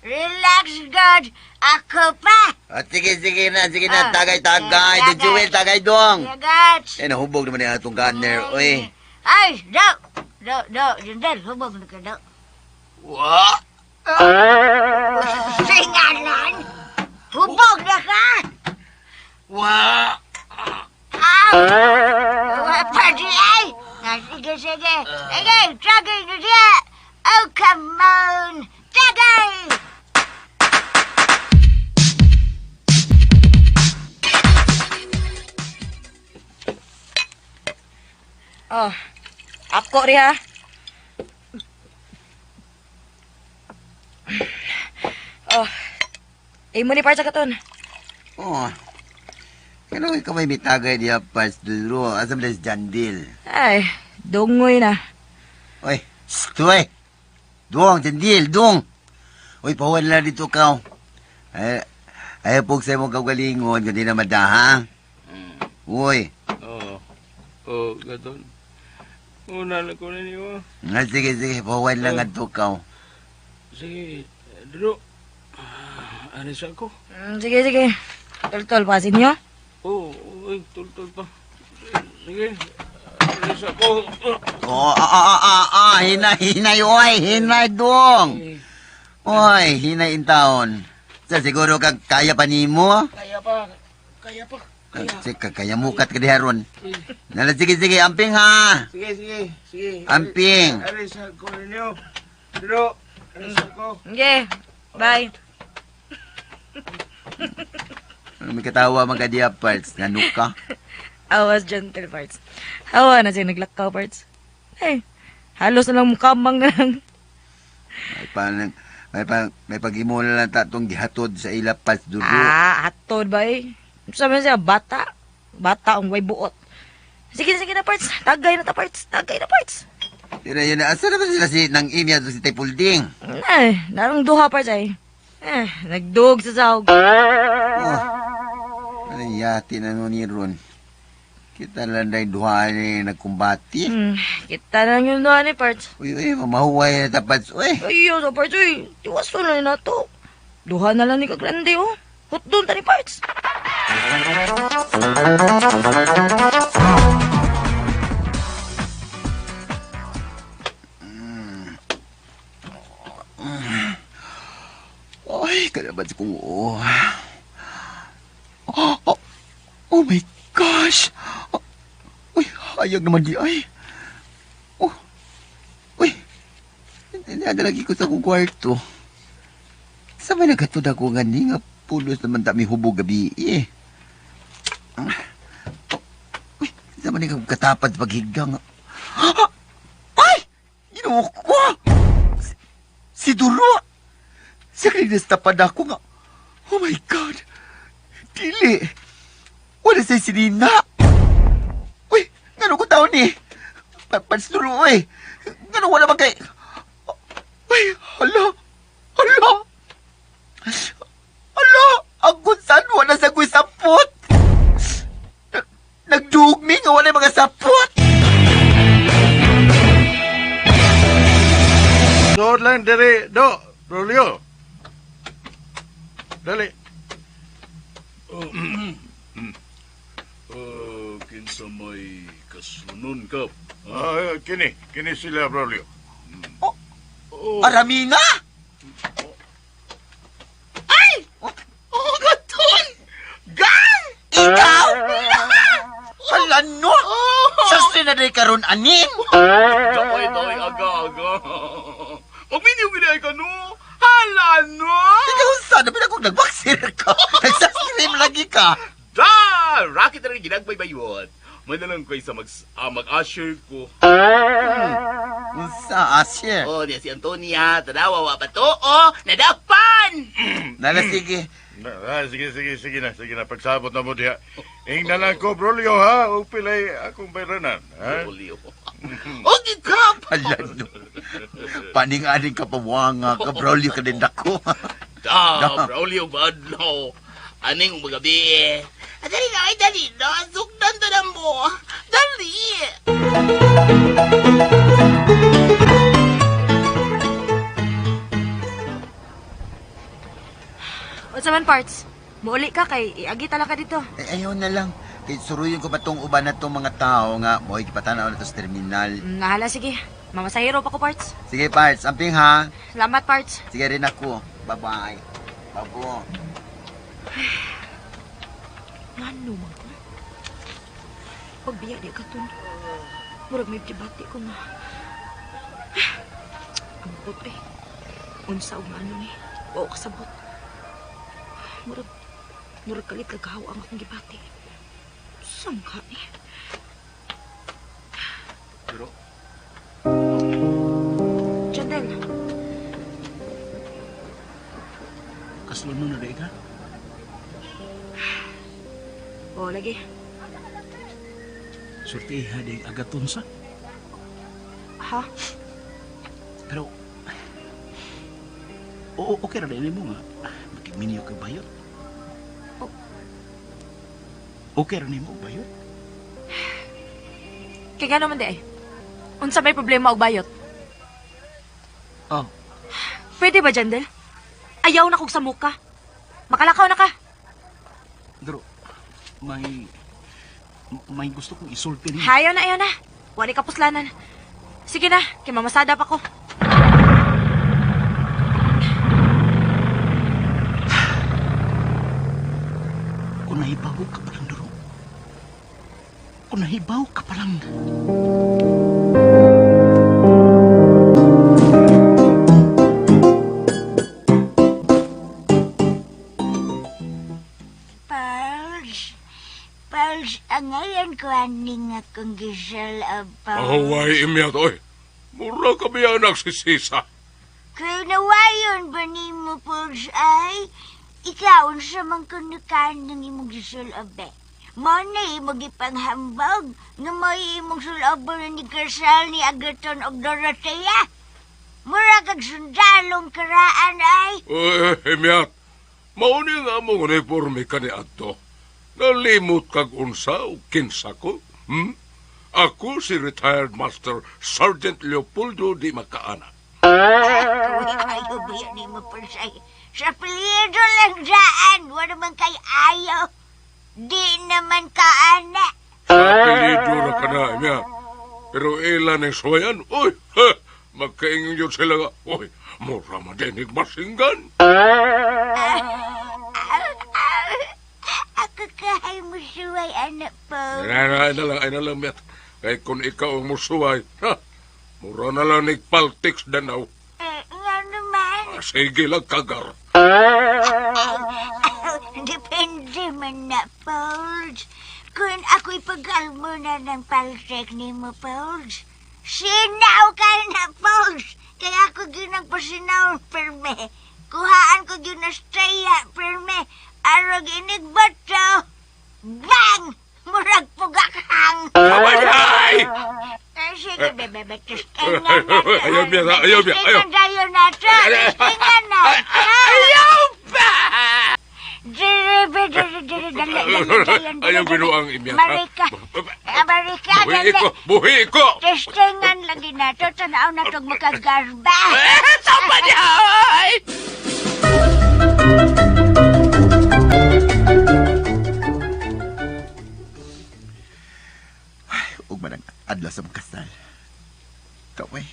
Relax, God. Ako pa. At sige, sige na, sige na. Ah. Tagay, tagay. Tagay. Jewel, tagay dong. Tagay. Eh, nahubog naman yung atong gunner. Uy. Ay, daw. Do, do, Jandel, hubog na ka do. Wa! Singalan! Hubog na ka! Wa! Aw! Wa pa di ay! Ah, sige, sige. Sige, tagay na siya! Oh, come on! Tagay! Oh, ako riha. Oh, imo ni parts katon. Oh. Kano ka may mitagay diya Parts Duro? Asa man si Jandil? Ay, dungoy na. Oy, shh, tuloy. Dong, Jandil, dong. Oy, pahuwan lang dito ka. Ay, ay po sa imong kaugalingon, kundi na mada, ha? Uy, Oo. Oh, gaton. Una lang ko ninyo. ah, sige, sige, pahuwan lang adto ka. Sige, Dro. Ano sa ako? Sige, sige. Tol-tol, pasin nyo. Oo, oh, uy, tultol pa. Sige, ano sa ako? Oh, hinay, hinay, oy, hinay, dong. Oy, hinay in taon. Sa siguro ka kaya pa nimo? Kaya pa, kaya pa. Sige, kaya mukat ka diha ron. Nala, sige, sige, amping ha. Sige, sige, sige. Amping. Ano sa ako ninyo? Dro, ano sa ako? Sige, bye. Ano may katawa man ka diha, parts? Ngano ka? Awas gentle parts. Awa na siya naglakaw parts. Ay, halos na lang mukamang na lang. May pa, may pa, may pag-imo na lang tatong gihatod sa ila parts dulo. Ah, hatod ba eh. Sabi siya, bata. Bata ang way buot. Sige, sige na parts. Tagay na ta parts. Tagay na parts. Pero yun, asa naman sila si nang imya si Taypulding? Ay, narang duha parts ay. Eh, nagdug sa sahog. Oh, ano yati na nun ni Ron? Kita lang dahil duha ni nagkumbati. Kita na lang yung duha ni parts. Uy, uy, mamahuway na tapat. Uy, Ay, sa parts, uy. Tiwaso na na to. Duha na lang ni Kagrande, oh. Hotdon ta ni parts. Ay, kalaban kong oo. Oh, oh, oh my gosh! Oh, uy, hayag naman di ay. Oh, uy, nadalagi ko sa akong kwarto. Sa may nagatod ako nga ni nga pulos naman dami hubog gabi eh. Oh, uy, sa man katapad paghiga nga. Ay! Ginoo ko! Si Duro! Sa tapad ako nga. Oh my God! Dili! Wala sa sinina! Uy! Ngano ko taon ni? Pansduro eh! Ngano wala ba kay... Uy! Hala! Hala! Hala! Ang kunsan wala sa ko'y sapot! Nagdugmi nga wala mga sapot! Doon lang diri, do, Rolio. Dali. Oh, kinsa may kasunon ka. Ah, kini, kini sila, Braulio. Oh, Aramina! Ay! Oh, gaton! Gang! Ikaw! Hala no! Sa sinaday karon aning! Doy, doy, aga, aga. Uminyo ginay ka no. Hala no. Ikaw sana pinakong nagboxer ka. Nagsascream lagi ka. Da! Rocket na rin ginagbay bayon. Madalang ko isa mag-usher ko. Unsa asher? Oh, diya si Antonia. Tanawa, wa pa to. Oh, nadakpan! Nala sige. Na, sige, sige, sige na, sige na. Pagsabot na mo diha. Ing na lang ko, Brolio, ha? O pilay akong bayranan, ha? Braulio. Okay, kap! Hala no. Paning-aning ka pawanga ka, Braulio ka din ako. Da, Braulio Badlo. Aning magabi. Dali na, ay dali na. Sugdan na mo. Dali! Unsa man parts? Muuli ka kay iagi tala ka dito. Eh, ayaw na lang. Kay suruyon ko pa tong uban na tong mga tao nga mo'y gipatanaw na to sa terminal. Nahala sige. Mamasahero pa ko, parts. Sige, parts. Amping ha. Salamat, parts. Sige rin ako. Bye-bye. Babo. Ngano man ko? Pagbiya di ka tun. Murag may gibati ko nga. Ang bot eh. Unsa og ngano ni. Wa ko kasabot. Murag murag kalit lagaw ang akong gibati. Sangka eh. Pero, Jandel, kaslon mo na di ka? oh lagi. Surtiha di agaton sa. Ha? Pero, oo, okay ra din mo nga. Makiminyo kay bayot. Oh. Okay ra nimo bayot. Kay ngano man di ay? Unsa may problema og bayot? Oh. Pwede ba, Jandel? Ayaw na kog sa muka. Makalakaw na ka. Pero, may, may gusto kong isulti nimo. Hayaw na, ayaw na. Wali ka puslanan. Sige na, kay mamasada pa ko. Kung nahibaw ka palang duro. Kung nahibaw ka palang. Pals, Pals, angayan ko aning akong gisal abaw. Ahaway imyat, oy. Mura kami anak si Sisa. Kay nawayon ba nimo, Pals, ay? Ikaw, unsa man kunukan ng imong gisal abe. Mo na imong ipanghambog nga may imong sulabon ni Kasal ni Agaton og Dorothea. Mura kag sundalong karaan ay. Oy, imyat. Mauni nga mong uniforme ka ni Adto. Nalimot kag unsa o kinsa ko? Hmm? Ako si retired Master Sergeant Leopoldo Di Macaana. Ayaw ba yun ni mo, Pals, ay? Sa apelyido lang daan, wala man kay ayaw. Di naman kaana. Sa apelyido na ka na, imyat. Pero ilan ang suwayan? Uy, ha, magkaingon yun sila nga. Uy, mura madinig masinggan. Ako kahay mo suway, anak po. Ay, ay, na lang, ay na lang, Miat. Kay kung ikaw ang musuway, ha, mura na lang nagpaltiks danaw. Eh, nga naman. Ah, sige lang, kagar. Depende man na, Pauls. Kung ako'y pagalmo na ng paltek ni mo, Pauls. Sinaw ka na, Pauls! Kaya ako ginang pasinaw, perme. Kuhaan ko ginastaya, perme. Arog inigbato. Bang! Murag pugakhang. Ay! Eh, sige, bebe, bebe. Testingan na. Ayaw, Miat, ayaw, Miat, ayaw. Testingan tayo na to. Testingan na. Ayaw ba? Dere, dere, dere, dali, dali, dayon, Ayaw dali, binuang imyat, ha? Marika. Eh, Marika, Buhi dali. ko, buhi ko! Testingan lagi na to. Tanaw na tong makagarba. Sama niya! Ay! Ug man ang adlaw sa mong kasal. Kaway.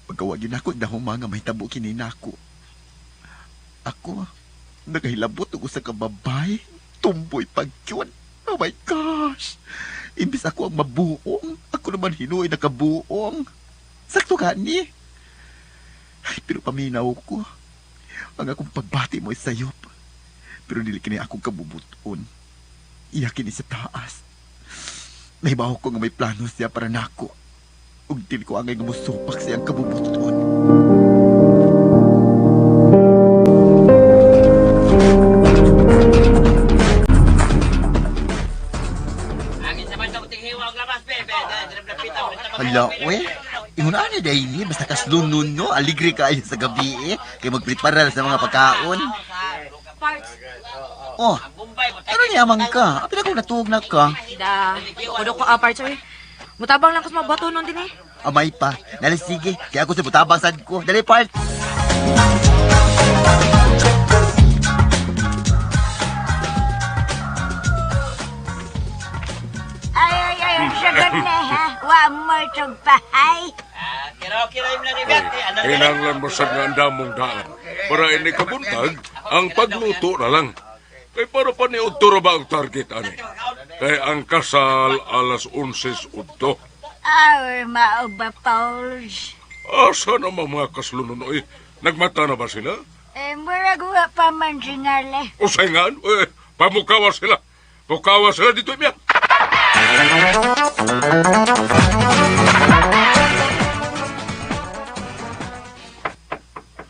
Pagkawag yun ako, dahuma nga mahitabo kini nako. Ako, nakahilabot og usa ka babae. Tumboy pagkyun. Oh my gosh! Imbis ako ang mabuong, ako naman hinuoy nakabuong. Sakto ka ni. Ay, pero paminaw ko. Ang akong pagbati mo ay sayop. Pero dili kini akong kabubuton. Iya kini sa taas. Nahibaw ko nga may plano siya para nako. Ug dili ko angay nga mosupak siyang kabubuton. Hala, we. Ingon ani daily, basta kaslun no, aligre kaayo sa gabi eh. Kay magprepara sa mga pagkaon. Parts. Oh, ano niya man ka? Apil ako natuog na ka. Da, kudo ko ah, parts oy. Mutabang lang ko sa mga bato nun din eh. Amay pa. Dali sige, kaya ako sa butabang sad ko. Dali part. Ay, ay, ay, ang sagot na, ha? Wa Amoy tong pahay. Kinanglan mo sad nga andamong daan. Para ini kabuntag, ang pagluto na lang. Kay para pa ni Udto ra ba ang target ani? Kay ang kasal alas 11:00. Aw, mao ba, Pauls? Asa na mga kaslunon oy? Nagmata na ba sila? Eh, murag wa pa man singale. Usay nga, eh, pamukawa sila. Mukawa sila dito, Mia.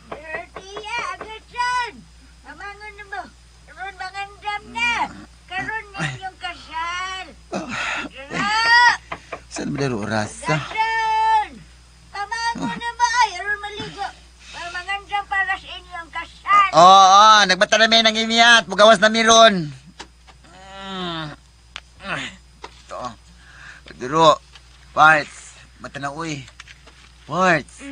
Dorothea, agad! Mamangon na mo. Karon mangandam na. Karon ninyong kasal. Dara! Saan ba laro orasa? Agasan! Pamangon na ba ay? Aron maligo. Pamangandam para sa inyong kasal. Oo, oh, nagbata na may nang imiyat. Mugawas na miron. Ito. Duro. Parts. Mata na uy. Parts.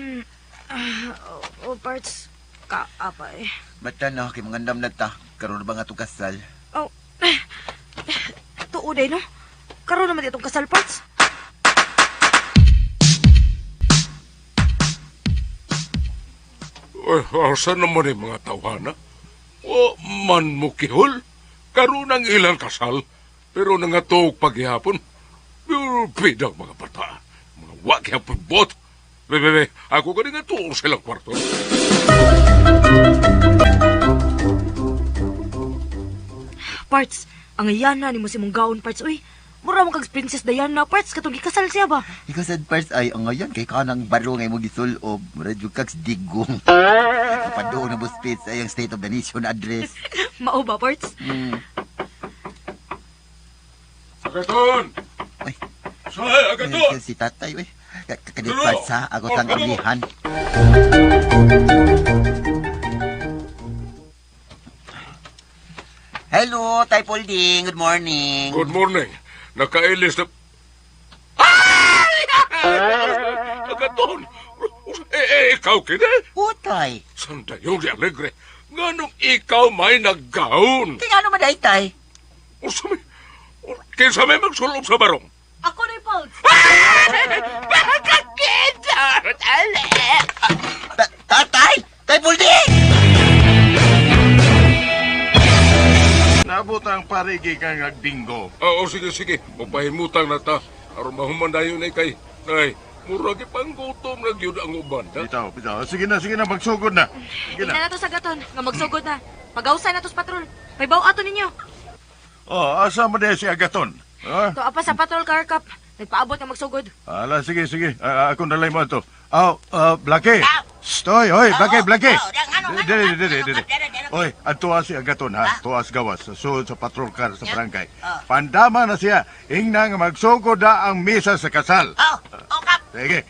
Oh, parts. Kaapay. Mata na, kay mangandam na ta. Karon ba nga itong kasal? Oh. Tuod ay, no? Karon naman itong kasal, parts. Ay, asa naman yung mga tawhana? O man mo kihol. Karon ang ilang kasal. Pero nangatuog paghihapon. Pero bidang mga bata. Mga wag bot. Be, be, be, ako ka nga tuog silang kwarto. Parts, ang yana ni mo si mong gaon, parts. Uy, mura mo kag Princess Diana, parts. Katong gikasal siya ba? Ikaw sad parts ay ang ngayon kay kanang baro ngay mo gisulob. Mura jud kag digong. Paduong na buspits ay ang State of the Nation address. Mao ba, parts? Mm. Agaton! Ay. Say, agaton! Si tatay, uy. Kadi parts ha, ako tang ablihan. Hello, Tay Polding. Good morning. Good morning. Nakailis na... Ay! Agaton! Eh, eh, ikaw kini? Utay. Sandayon si Alegre. Nganong ikaw may naggaon? Kaya ano man day, tay? Usa may... Kinsa may magsulob sa barong? Ako na, parts. Tatay! Tay Polding! Nabot ang parigi kang nagbinggo. Oo, sige, sige. Mapahimutang na ta. Aron mahuman dayon ay kay... Nay, murag ipanggutom na gyud ang uban, ha? Bitaw, bitaw. Sige na, sige na, magsugod na. Sige Tingnan na. na to sa gaton, nga magsugod na. Pagawsa na to sa patrol. May baw ato ninyo. Oh, asa mo si Agaton? Ha? To apa sa patrol car cup. Nagpaabot nga magsugod. Ala, sige, sige. Ako nalay mo ito. Aw, Blackie. Stoy, oy, Blackie, Blackie. Dili, dili, dili. Oy, adtoa si Agaton ha, tuas gawas sa sud sa patrol car sa barangay. Pandama na siya, ingna nga magsugod na ang misa sa kasal. Sige.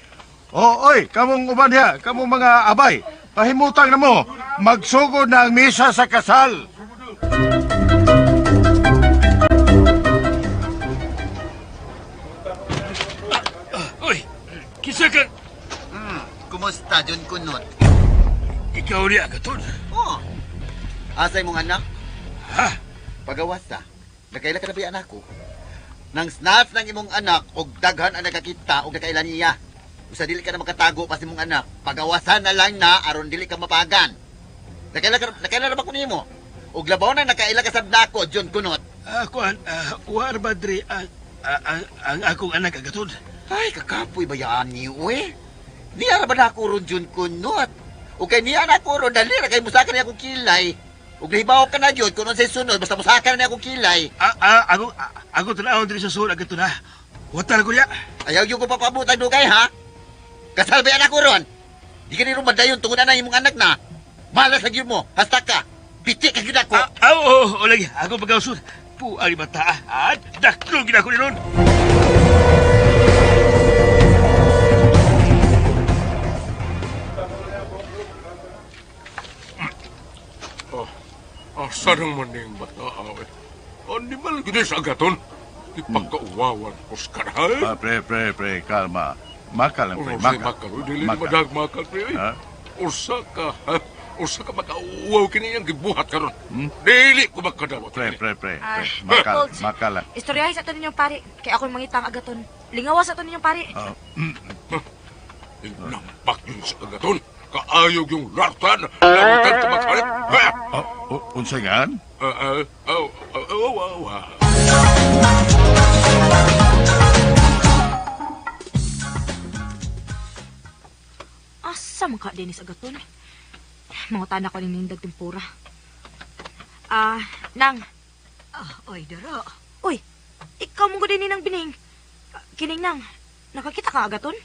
Oh, oy, kamong uban diha, kamong mga abay. Pahimutang na mo, magsugod na ang misa sa kasal. Uy, kinsa ka? Kumusta, John Kunot? Ikaw niya, Agaton. Oh. Asay mong anak? Ha? Pagawas ta. Nakaila ka na ba yung anak ko? Nang snatch ng imong anak og daghan ang nakakita og nakaila niya. Usa dili ka na makatago pa sa imong anak. Pagawasan na lang na aron dili ka mapagan. Nakaila ka nakaila na ba ko nimo? Og labaw na nakaila ka sad nako, John Kunot. Kuan, war ba diri ang akong anak, Agaton? Ay, kakapoy ba yan ni uy? Niya ra ba na ako ron, John Kunot? O kay niya na ako ron, dali ra kay musaka niya akong kilay. Ug nahibaw ka na yun, kung unsay sunod, basta musaka na niya akong kilay. Ako tanawon diri sa sur, Agaton, ha? Watal ko niya. Ayaw yung ko papabutang dugay, ha? Kasal ba yan ako ron? Di ka ni rumadayon tungod na imong anak na. Malas lagi mo, hasta ka. Piti ka gyud ako. Oo, oh, lagi. Ako pagkausun. Puang bata, ah. Daklo gid ako ni ron. Oh, asa naman yung bata, eh? Animal gid sa Agaton. Ipagkauwawan ko sa karahay. Ah, pre, pre, pre, kalma. Makal lang, pre, Oh, say makal. makal. Uy, dili na madag makal, pre. Ha? Usa ka, ha? Usa ka makauwaw kini iyang gibuhat karon. Dili ko makadawat. Pre, pre, pre, Ah, pre. Makal, Colts. makal. Istoryahe sa ato ninyong pari. Kay ako'y mangitang agaton. Lingawa sa ato ninyong pari. Ah, Nampak yun sa agaton. Kaayog yung lartan. Larutan ka maghalit. Ha? Oh, unsay ngan? Ah, ah, oh, oh, oh, oh, ah. Asa man ka, Dennis Agaton? Mangutan ako ni Nindag Tempura. Ah, Nang. Ah, oy, duro. Uy, ikaw mong gudin ng bining. Ah, kining Nang, nakakita ka Agaton?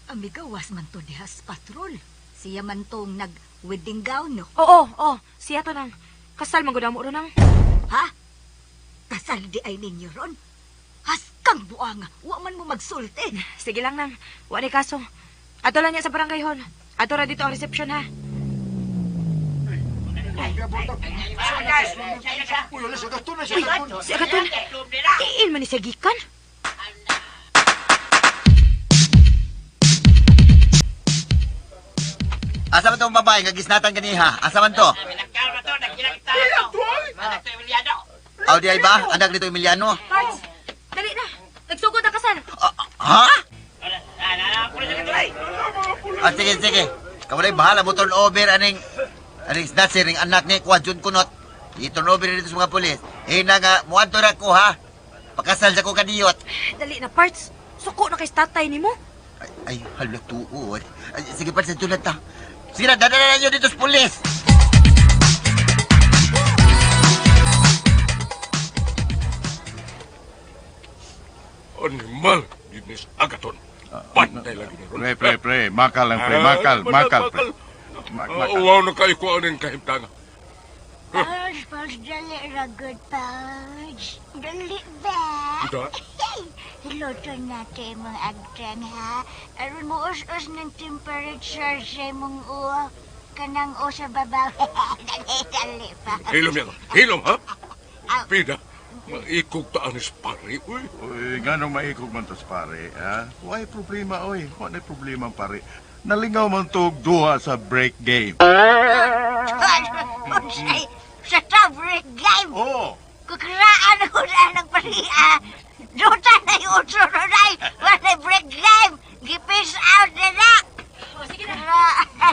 Amigawas man to diha sa patrol. Siya man tong nag-wedding gown, no? Oo, oo, siya to Nang. Kasal man gud mo ro Nang. Ha? Kasal di ay ninyo ron? Haskang buanga, wa man mo magsulti. Sige lang Nang, wa ni kaso. Ato lang niya sa barangay hall. Ato ra dito ang reception ha. Uy, si Agaton. Tiil man ni siya gikan. Asa man tong babae nga gisnatan kaniha? Asa man to? Aw di ay ba? Anak nito Emiliano. Pards, dali na. Nagsugod ang kasal. Ha? Ah, sige, sige. Kamu na bahala mo turn over aning aning snatcher ning anak ni Kuya Jun Kunot. I-turn over dito sa mga pulis. Eh na nga, muadto na ko ha. Pakasal sa ko kadiyot. Dali na, Pards. Suko na kay tatay nimo. Ay, hala tuod. Ay, sige pa, sa tulad ta. Sige na, dadala na nyo dito sa pulis. Animal, Dennis Agaton. Pantay lagi ni ron. Pre, pre, pre. Makal lang, pre. Ah, Makal, makal, pre. Ah, uwaw na kayo ko aning kahimtanga. Pauls, Pauls, dali ra good, Pauls. Dali ba? Ida? Hiluto natin imong agtang, ha? Aron mo us-us ng temperature sa imong uwa. Kanang o sa babaw. Dali, dali pa. Hilom yan. Hilom, ha? Pida, maikog ta anis pare. Uy. Uy, nganong maikog man tas pare, ha? Why problema, oy? Wa na problema, pare. Nalingaw man to og duha sa break game. Unsay, sa favorite game. Oo. Kukuraan ko na ng pariya. Duta na yung utso ronay. Wala break game. Gipis out na na. Sige na.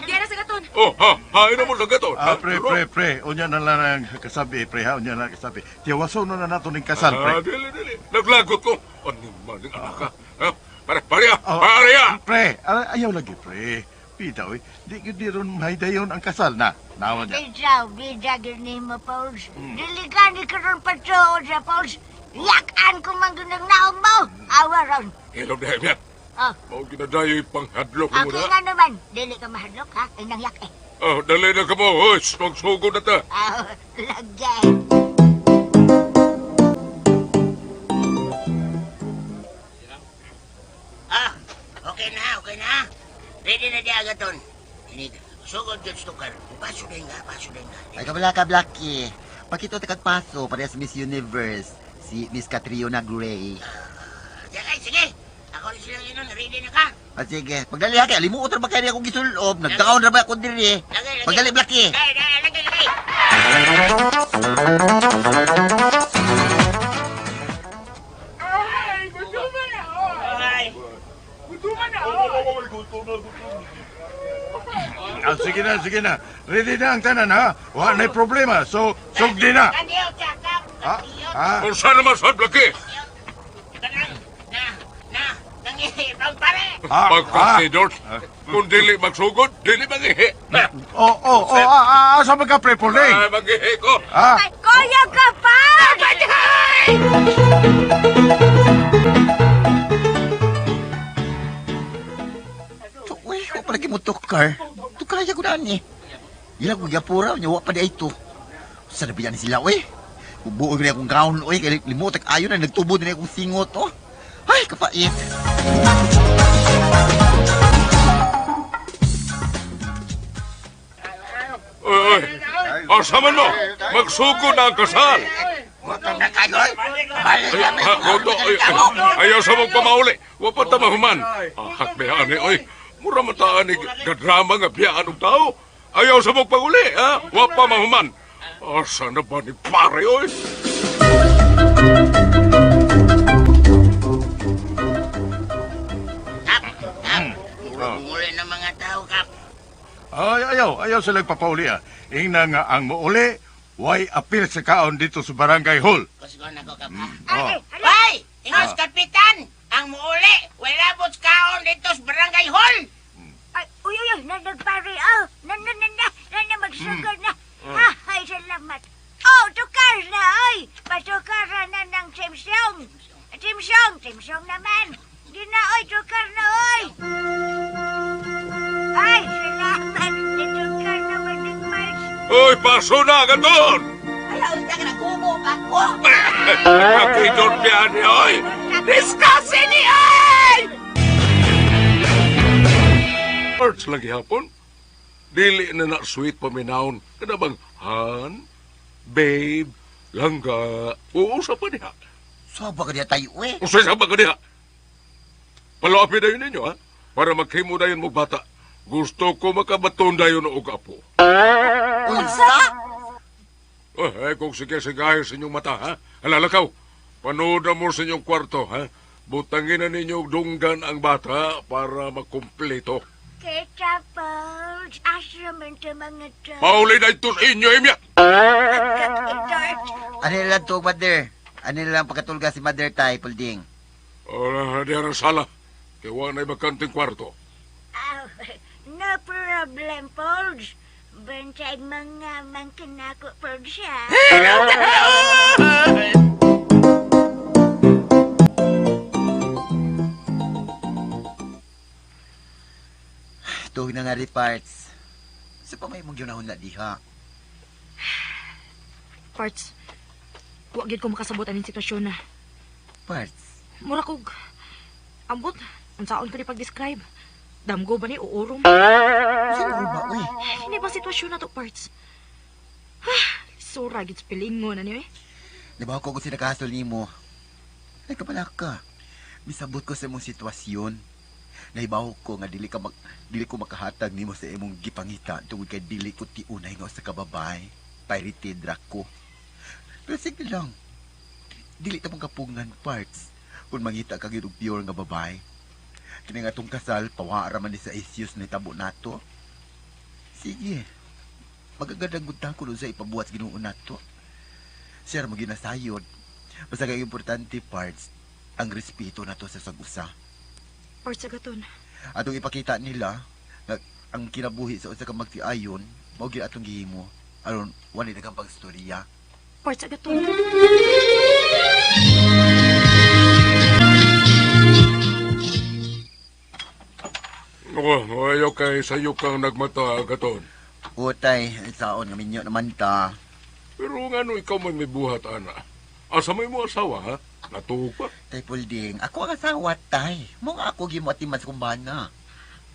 Diyan na sa gaton. Oh, ha, hain na mo sa gaton. Ah, pre, pre, pre. Unya na lang ang kasabi, pre, ha? Unya na lang kasabi. Tiyawaso na na nato ning kasal, pre. Ah, dili, dili. Naglagot ko. Animal ng anak ka. Ha? Pare, pare, ah. Oh, Pare, ah. Pre, ayaw lagi, pre. Pida, oy. Di gyud di ron mahidayon ang kasal na. Nawa niya. Bida, bida gini mo, Pauls. Dili ka ni karon patuod sa Pauls. Yakan ko man ginang naong mo. Awa ron. Hilom na yan. Oh. Mao ginadayo'y panghadlok mo Okay na. nga naman. Dili ka mahadlok, ha? Ay nangyak eh. Oh, dali na ka mo. Hoy, magsugod na ta. Ah, lagay. Ah, okay na, okay na. Ready na di agaton. Inig, sugod jud stukar. Paso din nga, paso din nga. Ay, kabala ka, Blackie. Pakito ta kag paso parehas Miss Universe. Si Miss Catriona Gray. Sige, sige. Ako rin silang inon, ready na ka. Ah, sige. Pagdali ha, kay limuot ra ba kay akong gisulob? Nagkaon ra ba ako diri? Pagdali, Blackie. Lagay, lagay, lagay. Ah, sige na, sige na. Ready na ang tanan, ha? Wa na problema. So, sugdi na. Ha? Ha? Unsa naman sa Blackie? Ah, Pagkasidor, kung dili magsugod, dili mangihi. Oh, ah, ah, asa man ka, pre, Pauling? Ay, mangihi ko. Ah, Kuya ka pa! Uy, wa pa lagi mo tukar. Tukaya ko na ni. Ilang ko gyapura, nya wa pa di ay to. Sa nabiyan ni sila, uy. Bubuog rin akong gown, uy. Kay limot, ayo na, nagtubo din akong singot, oh. Ay, kapait. Uy, uy. Asa man mo? Magsugod na ang kasal. Gutom na kayo, oy. Ay, ha, goto, ay, ay, ayaw sa mong pamauli. Wa pa ta mahuman. Ahak na ani, oy. Mura man ta ani gadrama nga biyaan og tao. Ayaw sa mong paguli, ha? Wa pa mahuman. Asa na ba ni pare, oy? Kap, kap. Murag muli ng mga tao, kap. Ay, ayaw, ayaw sila papauli ah. Ingna nga ang muuli, way apil sa kaon dito sa barangay hall. Kusgon ako, kap. Oh. Ay, ingos kapitan! Ang muuli, wala bot kaon dito sa barangay hall. Ay, uy, uy, uy, nanagpare, oh. Na, na, na, na, na, na, magsugod na. Ah, ay, salamat. Oh, tukar na, oy. Patukar na ng Timsong. Timsong, Timsong naman. Di na, oy, tukar na, oy. Ay, salamat. Nitukar naman ng Mars. Oy, paso na, gaton! Ay, unsa ka na, kumo pa ko. Pakidot niya ni, oy! Discuss ni, ay! Parts lagi hapon. Dili na na sweet paminawon. Kada bang han, babe, langga, uusap pa niya. Saba ka diha tayo eh. Usay sa ba ka niya? Palapin na yun ninyo, ha? Para maghimo na yun mo bata. Gusto ko makabaton dayon og apo. Unsa? Oh, eh, kung sige sigahe sa inyong mata, ha? Halalakaw, panood na mo sa inyong kwarto, ha? Butangin na ninyo og dunggan ang bata para makumpleto. Kita, Pauls. Asa man sa mga tao. Pauli na ito sa inyo, Emya! Ano lang to, mother? Ano lang pagkatulga si mother tay, Pulding? Oh, di ang sala. Kaya wa na'y bakanting kwarto. Ah, no problem, Pauls. Bantay mga mangkinako, Pauls, ha? Tuog na nga rin, parts. Sa pa may mong yunahon na diha. Parts, wa gyud ko makasabot aning sitwasyon na. Parts, Mura kog ambot, unsaon ko ni pag-describe? Damgo ba ni uurom? siguro ba, uy? Hindi ba sitwasyon na to, parts? Sura gid sa pilingon na niyo eh. Di ba ako kung sinakasol nimo? Ay, kapala ka. Misabot ko sa imong sitwasyon. Nahibaw ko nga dili ka mag, dili ko makahatag nimo sa imong gipangita tungod kay dili ko tiunay nga usa ka babae. Pirated ra ko. Pero sige lang. Dili ta mong kapungan parts kung mangita ka gyud og pure nga babae. Kini nga atong kasal pawa ra man ni sa issues na itabo nato. Sige. Magagandang gud ta kun unsa ipabuhat sa Ginoo nato. Siya ra maginasayod. Basta kay importante parts ang respeto nato sa sag-usa. Parts agaton. Atong ipakita nila nga ang kinabuhi sa usa ka magtiayon mao gyud atong gihimo aron wala daghang pagstorya. Parts agaton. Oh, ayaw kay sayo kang nagmata, gaton. Utay, saon nga minyo naman ta. Pero nga no, ikaw may may buhat, ana. Asa may mo asawa, ha? Natuog pa. Tay Pulding, ako ang asawa tay. Mo nga ako gimo atiman sa kumbana.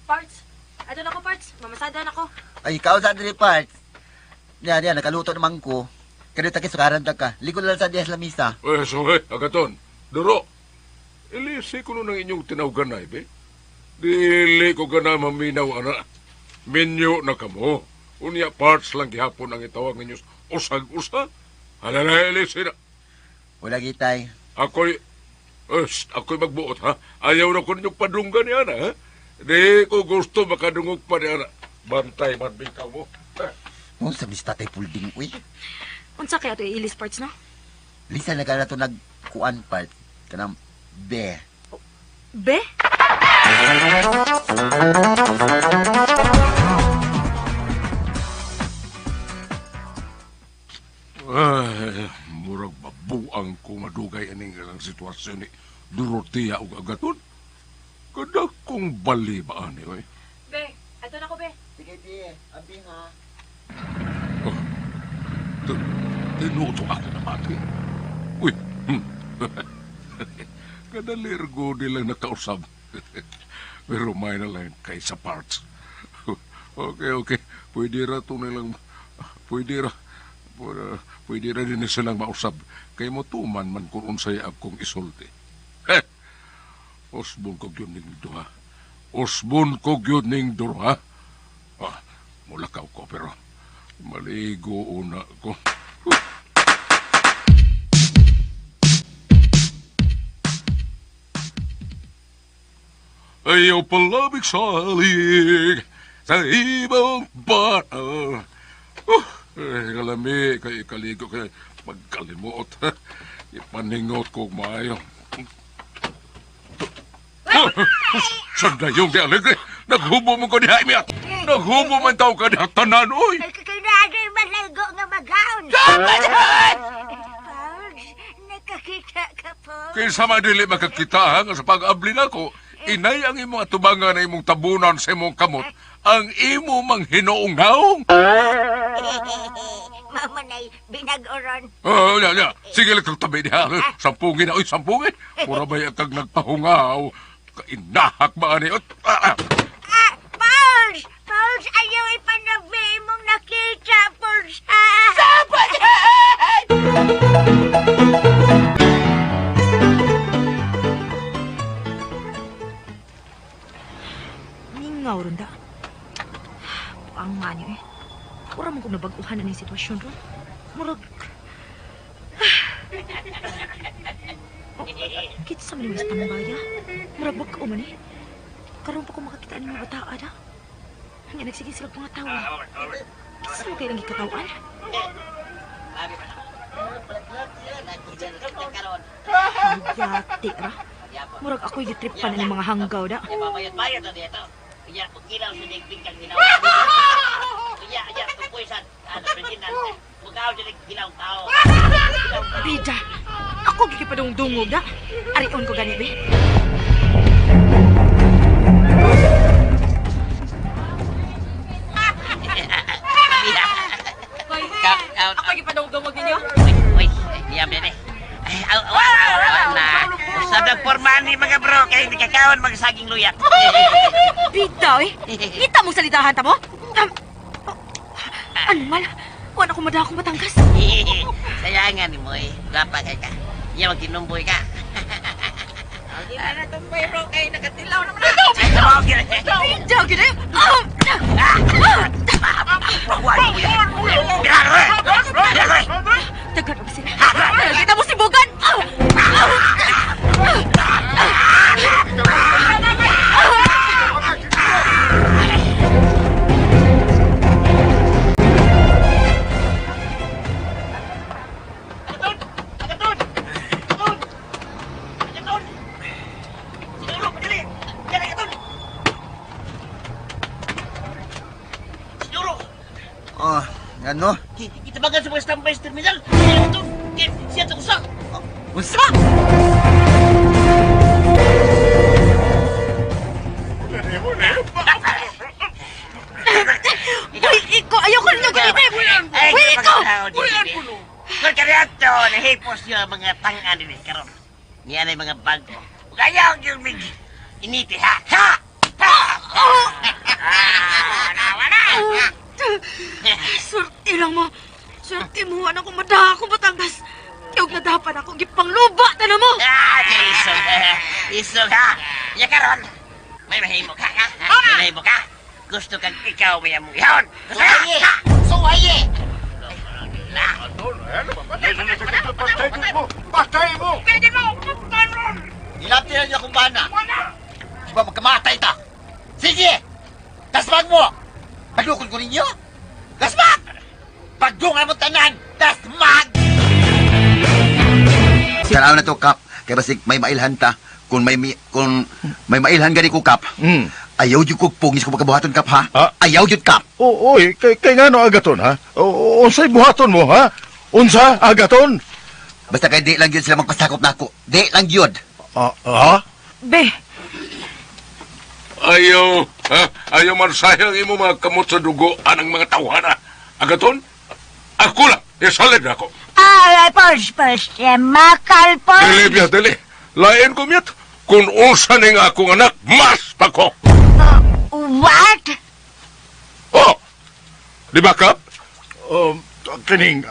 Parts, adon ako parts. Mamasada na ko. Ay, ikaw sa diri parts. Diya, diya, nakaluto naman ko. Kaya ta kisukaran ta ka. Likod lang sa diya sa lamisa. Eh, so, eh, agaton. Duro. Ilisi ko nun ang inyong tinawganay, be. Dili ko gana maminaw, ana. Minyo na kamo. Unya parts lang gihapon ang itawag ninyo usag-usa. Halala, ilisi na. Wala gitay. Ako'y, ako'y magbuot, ha? Ayaw na ko ninyong padunggan ni ana, ha? Di ko gusto makadungog pa ni ana. Bantay man bitaw mo. Mo sa mista tay Pulding, uy. Unsa kaya to iilis parts no? Lisa na ka na to nagkuan part. Kanang be. Be? Ay, murag mabuang ko madugay aning ang sitwasyon ni Dorotea ug Agaton. Kada kong bali ba ani oy. Be, adon ako be. Sige, be. Abi ha. Tinuto ako na mati. Uy, Kada lirgo nilang nakausab. Pero may na lang kaysa parts. Okay, okay. Pwede ra to nilang... Pwede ra... Pwede ra din silang mausab. Kay mo tuman man kung unsay akong isulti. Heh! Osbon ko gyud ning duha. Osbon ko gyud ning duha. Ah, Mulakaw ko pero maligo una ko. Ayaw palabig salig sa ibang bata. Oh, eh, kalami, kay kaligo kay pagkalimuot. Ipaningot ko maayo. Oh, sandayong di alegre. Naghubo mo ko diha, Imiat. Naghubo man tao ka diha tanan, oy. Kailangan maligo nga magaon. Pauls, nakakita ka po. Kaysa man dili makakita ha, nga sa pag-abli nako, inay ang imong atubangan na imong tabunan sa imong kamot, ang imo mang hinoong naong. Mama nay, binagoron. Oh, ya, ya. Sige lang kang tabi diha. Sampungin na, oy, sampungin. Mura ba yung kag nagpahungaw? Kainahak ba ani? Oy, ah, ah. Ah, Pauls! Pauls, ayaw ipanabi mong nakita, Pauls, ha? Mingaw ron da. Ang nga niyo eh. Mura man kong nabag-uhan na ning sitwasyon ron. Murag... Oh, kitsa man yung tambaya. Murag wag ka man eh. Karon pa ko makakita ng mga bataa da. Nga nagsige sila mga tawa. Kitsa mo kayo lang gikatawan? Hayati ra. Murag ako'y gitripan na ng mga hanggaw da. Bayad na dito. Kaya pagkilaw sa digping kang ginawa. Kaya, kaya, tupuisan. Ano, presidente. Bukaw sa gilaw tao. Bida! Ako gikipadungdungog da. Arion ko gani be. Ako gipadungdungog ninyo. Uy, diyam din eh. Ay, aw, aw, aw, aw, na. Usab ng pormani mga bro, kay hindi kakawan magsaging luyak. Bida eh. Kita mo salitahan ta mo? Ano man? Wala ko madakong matangkas. Sayangan ni mo eh. Gapa kay ka. Iya magtinumboy ka. Di na natumbay bro kay nagatilaw naman. Bida gid eh. Daghan ba sila? Kita mo si Bogan. Oh, ano? Itabagan sa mga standby sa terminal. Siya ito usa. Unsa? Uy, iko, ayaw ko ninyo gamitin! Uy, iko! Kung kaniadto, nahipos niyo ang mga tangan din karon. Niya na mga bago. Ug ayaw yung mig initi ha. Ha! Ha! Ah, wala. Swerte lang mo. Swerte mo, anak ko madaha akong Batangas. Kaya og nadapan ako, gipangluba ta na mo! Ah, isog. Isog ha. Ya karon. May mahimo ka ha? May mahimo ka. Gusto kang ikaw may among ihon. Gusto ka? Suwaye! Patay mo! Patay mo! Ilapti na niyo akong bana. Di ba magkamatay ta? Sige! Dasmag mo! Padukon ko ninyo! Dasmag! Pagdungan mo tanan! Dasmag! Tanaw na to, Kap. Kaya basig may mailhan ta. Kung may mailhan gani ko, Kap. Ayaw jud kog pungis ko pagkabuhaton, Kap, ha? Ayaw jud, Kap. Oo, oy, kay ngano agaton ha? Unsay buhaton mo ha? Unsa agaton? Basta kay di lang yun sila magpasakop nako. Di lang yun. Ah? Be, Ayaw, ha? Ayaw man sayang imo mga kamot sa dugo anang mga tawhana. Agaton, ako lang, isalid ako. Ah, Pauls, Pauls, makal, Pauls. Dili, biya, dili. Lain ko miyat. Kung unsa ning akong anak, mas pa ko. What? Oh! Di ba, Kap? Kining,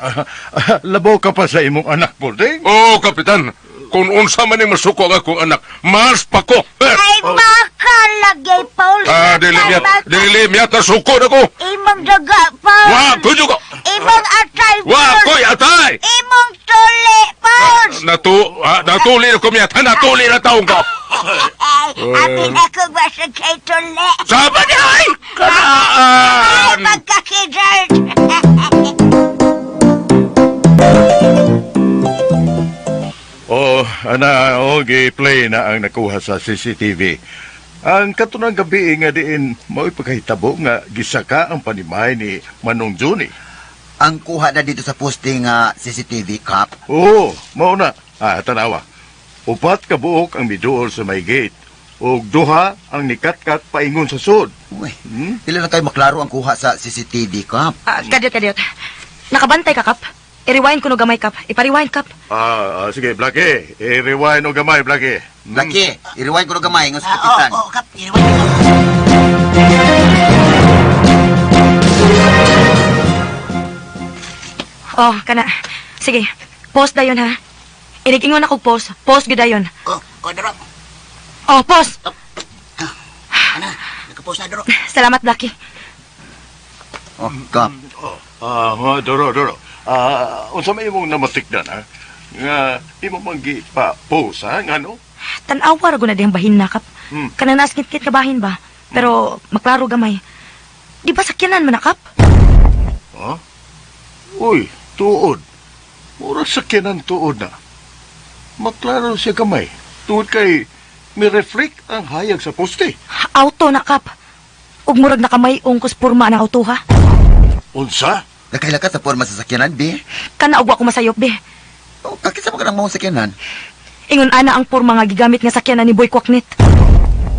labaw ka pa sa imong anak, Bording? Oo, Kapitan. Kung unsa man ning masuko ang akong anak, mas pa ko. Ay, makal! Kalagay, Paul. Ah, dili miyat, dili miyat na sukod ako. Imong daga, Paul. Wa ko juga. Imong atay, Wa Paul. ko'y atay. Imong tuli, Paul. Natu, ah, natuli na ko miyat. Ha, natuli na taong ko. Ay, abi ako ba sa kay tuli? Sama niya ay! Ay, Karaan! pagkakidart. Oh, ana, oh, gi-play na ang nakuha sa CCTV. Ang katunang gabi nga diin mao'y pagkahitabo nga gisaka ang panimay ni Manong Juni. Ang kuha na dito sa posting nga CCTV, Kap. Oo, mao na. Ah, tanawa. Upat ka buok ang miduol sa may gate. Ug duha ang nikatkat paingon sa sud. Uy, dili na kayo maklaro ang kuha sa CCTV, Kap. Ah, kadiyot, kadiyot. Nakabantay ka, Kap. I-rewind ko no gamay, Kap. Ipa-rewind, Kap. Ah, ah, sige, Blackie. I-rewind o gamay, Blackie. Blackie, i-rewind ko na gamay ng Ah, kapitan. oo, Kap, i-rewind ko. Oh, kana. Sige. Pause dayon ha. Inigingon ako pause. Pause gyud dayon. Oh, oh, daro. Oh, pause. Ana, nakapost na daro. Salamat, Blackie. Oh, Kap. Ah, ah, doro, doro. Ah, unsa may imong namatikdan ha? Nga imo man gi pa post ha ngano? Tan-awa ra gud na dihang bahin na, Kap. Hmm. Kana nasngit-ngit ka bahin ba? Pero maklaro gamay. Di ba sakyanan man na, Kap? Ha? Uy, tuod. Murag sakyanan tuod na. Maklaro siya gamay. Tuod kay mi-reflect ang hayag sa poste. Auto na, Kap. Ug murag nakamay-ong kus porma na auto ha. Unsa? Nakaila ka sa forma sa sakyanan, be? Kana og wa ko masayop be. Oh, kakisa mo ka ng mga sakyanan. Ingon ana ang porma nga gigamit nga sakyanan ni Boy Kwaknit.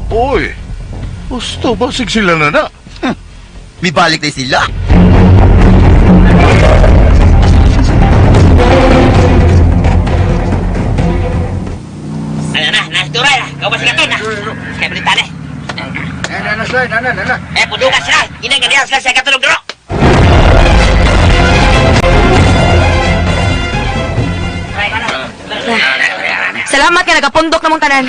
Uy, gusto basig sila na na. Mibalik na sila. Ano na, nasa na. Kau ba sila to na? Kaya balita na. Nana, sir, nana, nana. Eh, pudukan sila. Ina, ganyan sila sa katulog daro. Salamat nga nagapundok namong tanan.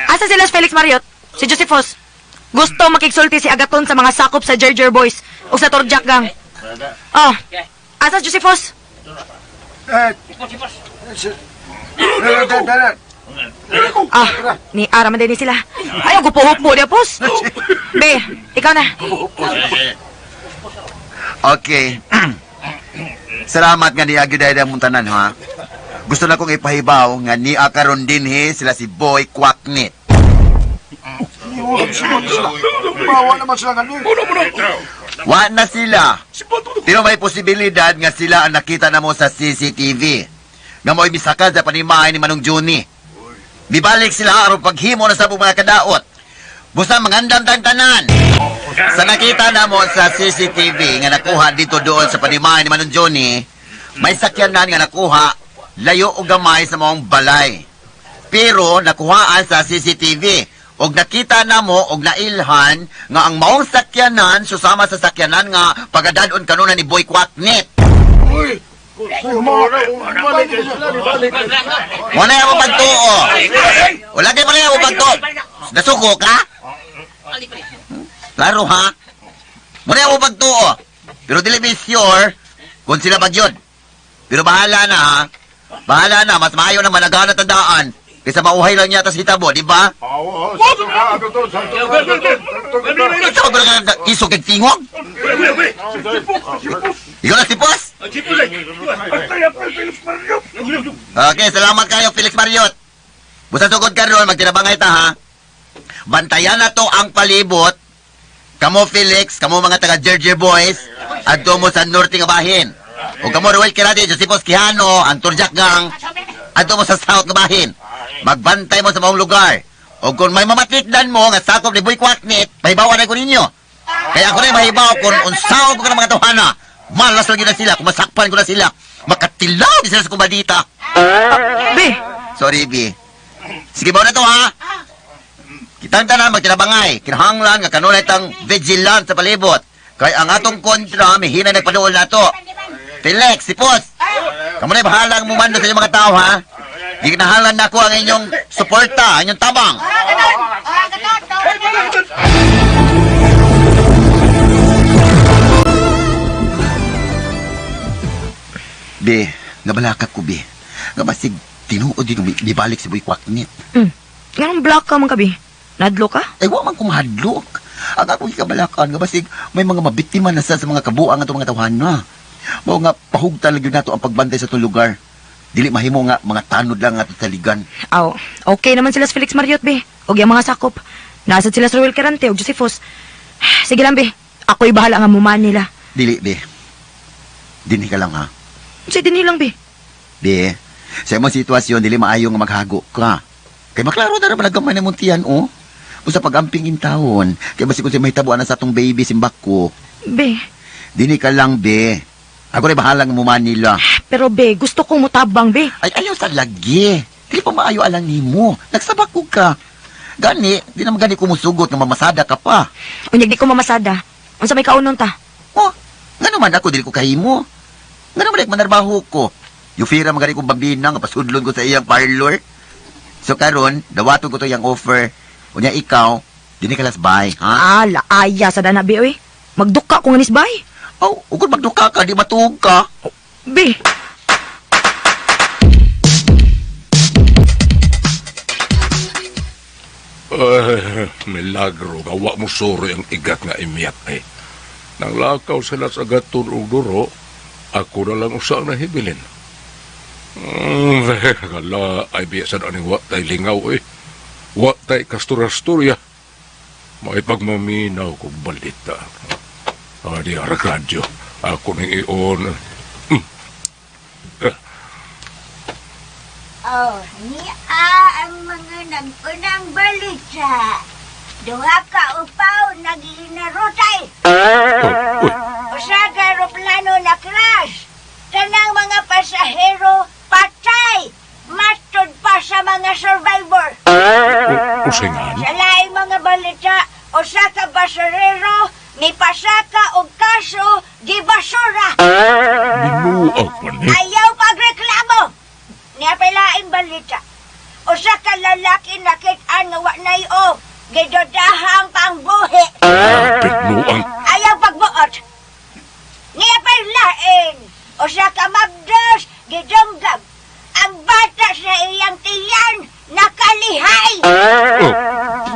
Asa sila si Felix Mariot? Si Josephus? Gusto makigsulti si Agaton sa mga sakop sa Jerjer Boys o sa Torjak Gang. Oh, asa si Josephus? Eh, Ah, ni Ara man din ni sila. Ay, ang gupo-hupo niya, pos. Be, ikaw na. Okay. Salamat nga niya gyud ang mong tanan ha. Gusto na kong ipahibaw nga niya karon dinhi sila si Boy Kwaknit. Bawa naman sila ganun. Wa na sila. Pero may posibilidad nga sila ang nakita na mo sa CCTV. Nga mo'y misakad sa panimahay ni Manong Juni. Bibalik sila aron paghimo na sa mga kadaot. Busa mangandam tang tanan. Sa nakita na mo sa CCTV nga nakuha dito doon sa panimahay ni Manong Juni, may sakyanan nga nakuha layo o gamay sa maong balay. Pero nakuhaan sa CCTV og nakita namo og nailhan nga ang maong sakyanan susama sa sakyanan nga pagadadon kanuna ni Boy Kwaknit. Wala ako pagtuo. Wala kay pala ako pagtuo. Nasuko ka? Klaro ha? Wala ako pagtuo. Pero dili be sure kung sila ba yun. Pero bahala na ha. Bahala na, mas maayo na managana tandaan. Kaysa mauhay lang niya tas hitabo, di ba? Ito ba ka isog kag tingog? Ikaw na sipos? Okay, salamat kayo, Felix Mariot. Busa sugod karon magtinabangay ta ha. Bantayan na to ang palibot. Kamo Felix, kamo mga taga Jerjer Boys, adto mo sa norte nga bahin. O kamo Ruel Kirade, Josepos Quijano, ang Turjak Gang, adto mo sa south nga bahin. Magbantay mo sa maong lugar. O kung may mamatikdan mo nga sakop ni Boy Kwaknit, mahibawan na ko ninyo. Kaya ako na mahibaw kung unsaon ko ka ng mga tawhana. Malas lagi na sila, kung masakpan ko na sila. Makatilaw di sila sa kumbadita. Be, Sorry, B. Sige, bawa na to, ha? Kitang tanan, magtinabangay. Kinahanglan, nga kanunay tang vigilant sa palibot. Kay ang atong kontra, may hinay nagpaduol na to. Felix, sipos! Kamu na bahalang mumando sa inyong mga tao, ha? Ginahalan na ko ang inyong suporta, ang inyong tabang. Be, nabalaka ko, be. Nga basig, tinuod din nibalik si Boy Kwaknit. Nganong black ka man kabi? Nadlo ka? Ay, wa man ko mahadlok. Ang akong gikabalakan, nga basig, may mga mabiktima na sa mga kabuang atong mga tawhan na. Mao nga, pahugtan lang yun nato ang pagbantay sa itong lugar. Dili mahimo nga, mga tanod lang ato taligan. Aw, okay naman sila sa Felix Marriott, be. Og yung mga sakop. Nasad sila sa Ruel Kerante og Josephus. Sige lang, be. Ako'y bahala nga muman nila. Dili, be. Dinhi ka lang, ha? Unsay dinhi lang, be? Be, sa imong sitwasyon, dili maayo nga maghago ka. Kay maklaro na naman nagamay na mong tiyan, oh. Usa pag-amping in taon. Kay basig kung may tabuan na sa atong baby simbak ko. Be, Dini ka lang, be. Ako rin bahalang mo Manila. pero be, gusto kong mutabang, be. Ay, ayaw sa lagi. Dili pa maayo alang nimo. Nagsabak ko ka. Gani, di naman gani kumusugot nga mamasada ka pa. Unyag di ko mamasada. Unsa may kaunon ta? Oh, nga naman ako, dili ko kahimo. Nga naman like manarbaho ko. Yufira magani kong bambina, nga pasudlon ko sa iyang parlor. So karon, dawaton ko to iyang offer. Unya ikaw, dini ka las bay, ha? Ah, laaya sa dana, be, oy. Magduka ko nga nisbay. Oh, ugod magduka ka, di matuog ka. Be, Ay, milagro nga wa mo suri ang igat nga imyat ay. Nang lakaw sila sa gaton og duro, ako na lang usa ang nahibilin. Kala ay biyasan aning wa tay lingaw eh. Wa tay kasturasturya. May pagmaminaw kong balita. Ah, di arag radyo. Ako ning ion. Oh, niya ang mga nag-unang balita. Duha ka upaw naglinarutay. Usa ka eroplano na crash. Tanang mga pasahero patay. Matod pa sa mga survivor. Usingan? Sa laing mga balita, usa ka basurero ni pasaka og kaso gibasura. Binuag man eh. Ayaw pagreklamo. Niya pa laing balita. Usa ka lalaki nakit-an nga wa nay o gidodahang pangbuhi. Binuang. Ayaw pagbuot. Niya pa laing. Usa ka mabdos gidumgam. Ang bata sa iyang tiyan nakalihay. Oh,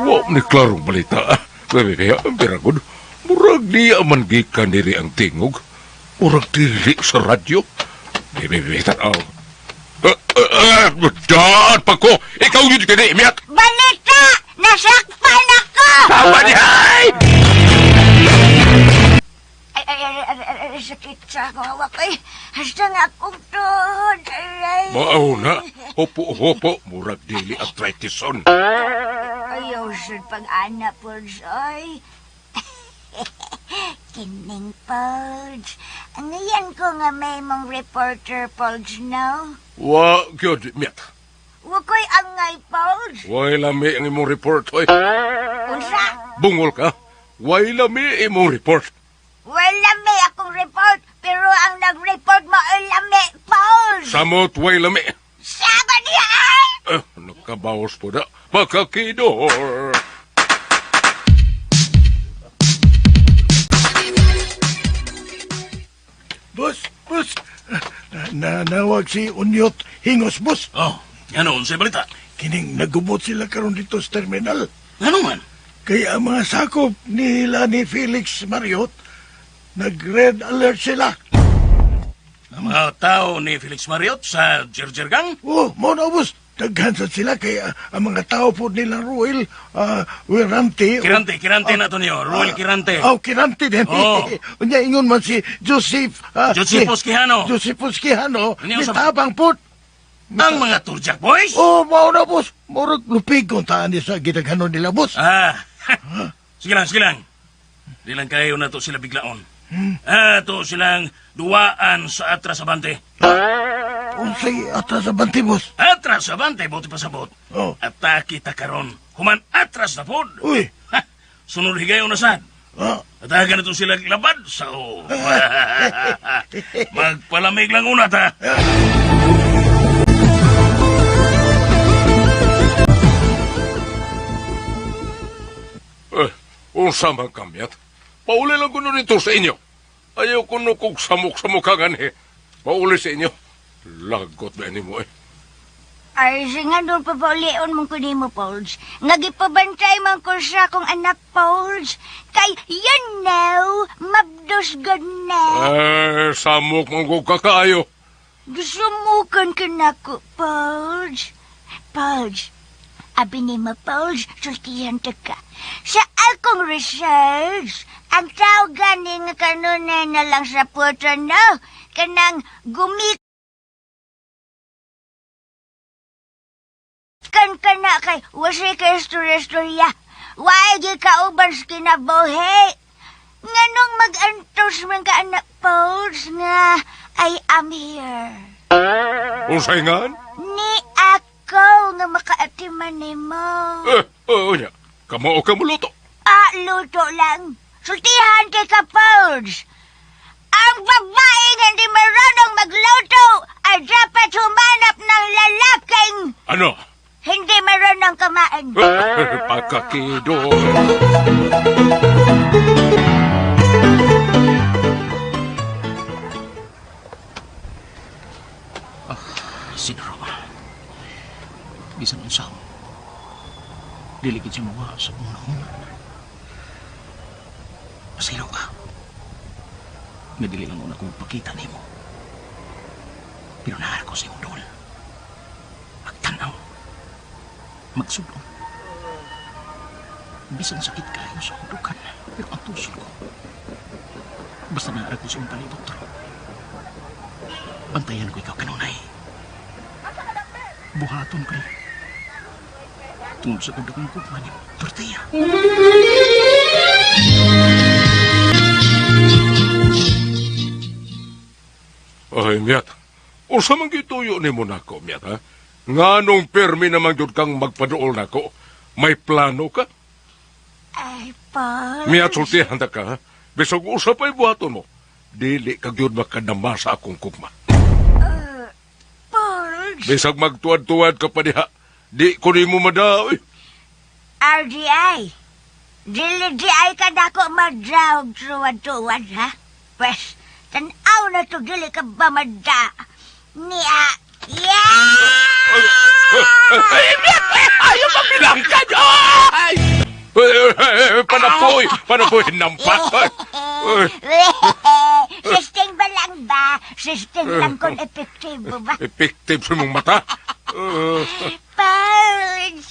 wa ni klarong balita. Ah. Bebe, kaya ang piragod. Murag niya man gikan diri ang tingog. Murag dili sa radyo. Bebe, bebe, tanaw. Daan pa ko! Ikaw yun kini, imiyat! Balita! Nasakpan ako! Tama niya! Ay! Ay, ay, ay, ay, ay, ay, sakit sa akong hawak. Ay, hasta nga akong tuhod. Aray. Mao na. Hopo-hopo, murag dili arthritison. Ayaw sa pag-ana, Pods. Ay. Kining, Pods. Ang iyan ko nga may mong reporter, Pods, no? Wa gyud, imiyat. Wako'y angay, Pods. Way lami ang imong report, oy. Unsa? Bungol ka. Way lami imong report. Wala may akong report, pero ang nag-report mo ay lami, Pods. Samot way lami. Sama niya, ay! Nakabawas po na. Makakidor. Boss, boss. Nanawag si Unyot Hingos, boss. Oh, ano, unsay balita? Kining nagubot sila karon dito sa terminal. Ano man? Kaya ang mga sakop nila ni Felix Marriott, nag-red alert sila. Ang mga tao ni Felix Marriott sa Jerjergang? Oh, mo na, boss. Daghan sad sila kaya ang mga tao po nila Ruel Wirante. Kirante, Kirante na to niyo. Ruel Kirante. Oh, Kirante din. Oh. Unya ingon man si Joseph. Josephus Quijano. Josephus Quijano. Unya, Mitabang po. Ang mga Turjak Boys? Oh, mao na, boss. Murag lupig kung taan ni sa gidaghanon nila, boss. Ah. Sige lang, sige lang. Di lang kayo na to sila biglaon. To silang duwaan sa Atras Abante. Unsay Atras Abante, boss? Atras Abante, buti pa sabot. Oh. Atake ta karon. Human atras na pod. Uy. Ha, sunod higayon na sad. Ah. Atakan na to sila labad sa o. Magpalamig lang una ta. Unsa man kamyat. Pauli lang kuno dito sa inyo. Ayaw kuno kog samok-samokangan eh. Pauli sa inyo. Lagot ba ni mo eh. Ay, nga doon papaulion mong kunin mo, Pauls. Nga gipabantay man ko sa akong anak, Pauls. Kay, you know, mabdos gud na. Eh, samok mong kog kakaayo. Gusumukan ka na ko, Pauls. Pauls, abi ni mo, Pauls, sultihan ta ka. Sa akong research, ang tao gani nga kanunay na lang sa puto, no? Kanang gumik kan ka na kay wasi kay istorya-istorya. Why gi kauban sa kinabuhi? Nganong mag-antos man ka anak, Pauls, nga I am here. Unsay ngan? Ni ako nga makaatiman nimo. Eh, oo niya. Kamo o kamuluto. Ah, luto lang. Sultihan kay ka, Pauls. Ang babae nga hindi marunong magluto ay dapat humanap ng lalaking Ano? hindi marunong kumain. Pagkakido. Sinuro. Bisan unsa ko. Dili gid siya mawa sa unang. Pasaylo ka. Nga dili lang una kong pakita nimo. Pero naa ko sa imong duol. Magtanaw. Magsudong. Bisan sakit kayo sa hudukan, pero ang tusil ko. Basta naa ko sa imong palibot. Bantayan ko ikaw kanunay. Buhaton ko ni. Tungod sa kagdakong gugma ni Tortilla. Ay, miyat. Usa man gituyo ni mo nako, miyat, ha? Nganong permi naman gyud kang magpaduol nako? May plano ka? Ay, Pauls. Miyat, sultihan ta ka, ha? Bisag usa pa'y buhaton mo. Dili ka gyud makadama sa akong kugma. Pauls. Bisag magtuwad-tuwad ka pa diha. Di ko nimo madaoy. RDI. Dili di ay ka dako madrawg tuwad-tuwad, ha? Pwes, tanaw na to dili ka ba madda? Niya, yeah! Ayaw mabilangkan! Ay! Panapoy! Panapoy! Nampak! Sisting ba lang ba? Sisting lang kung epektibo ba? Effective sa mong mata. Pauls,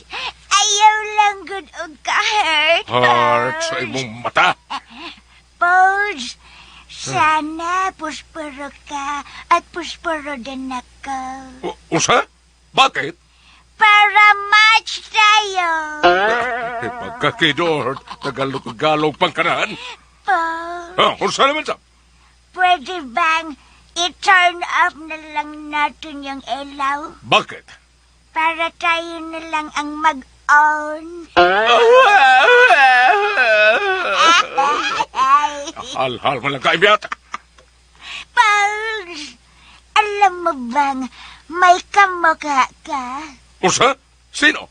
ayaw lang gud og ka-hurt. Heart sa imong mata. Pauls, sana pusporo ka at pusporo din ako. Usa? Bakit? Para match tayo. Eh, pagkakidor, Tagalog-Tagalog pangkanan. Pauls, Ah, unsa naman sa? pwede bang i-turn off na lang natin yung ilaw? Bakit? Para tayo na lang ang mag-on. Hal-hal man lang kaibiyat. Pauls, alam mo bang may kamukha ka? Usa? Sino?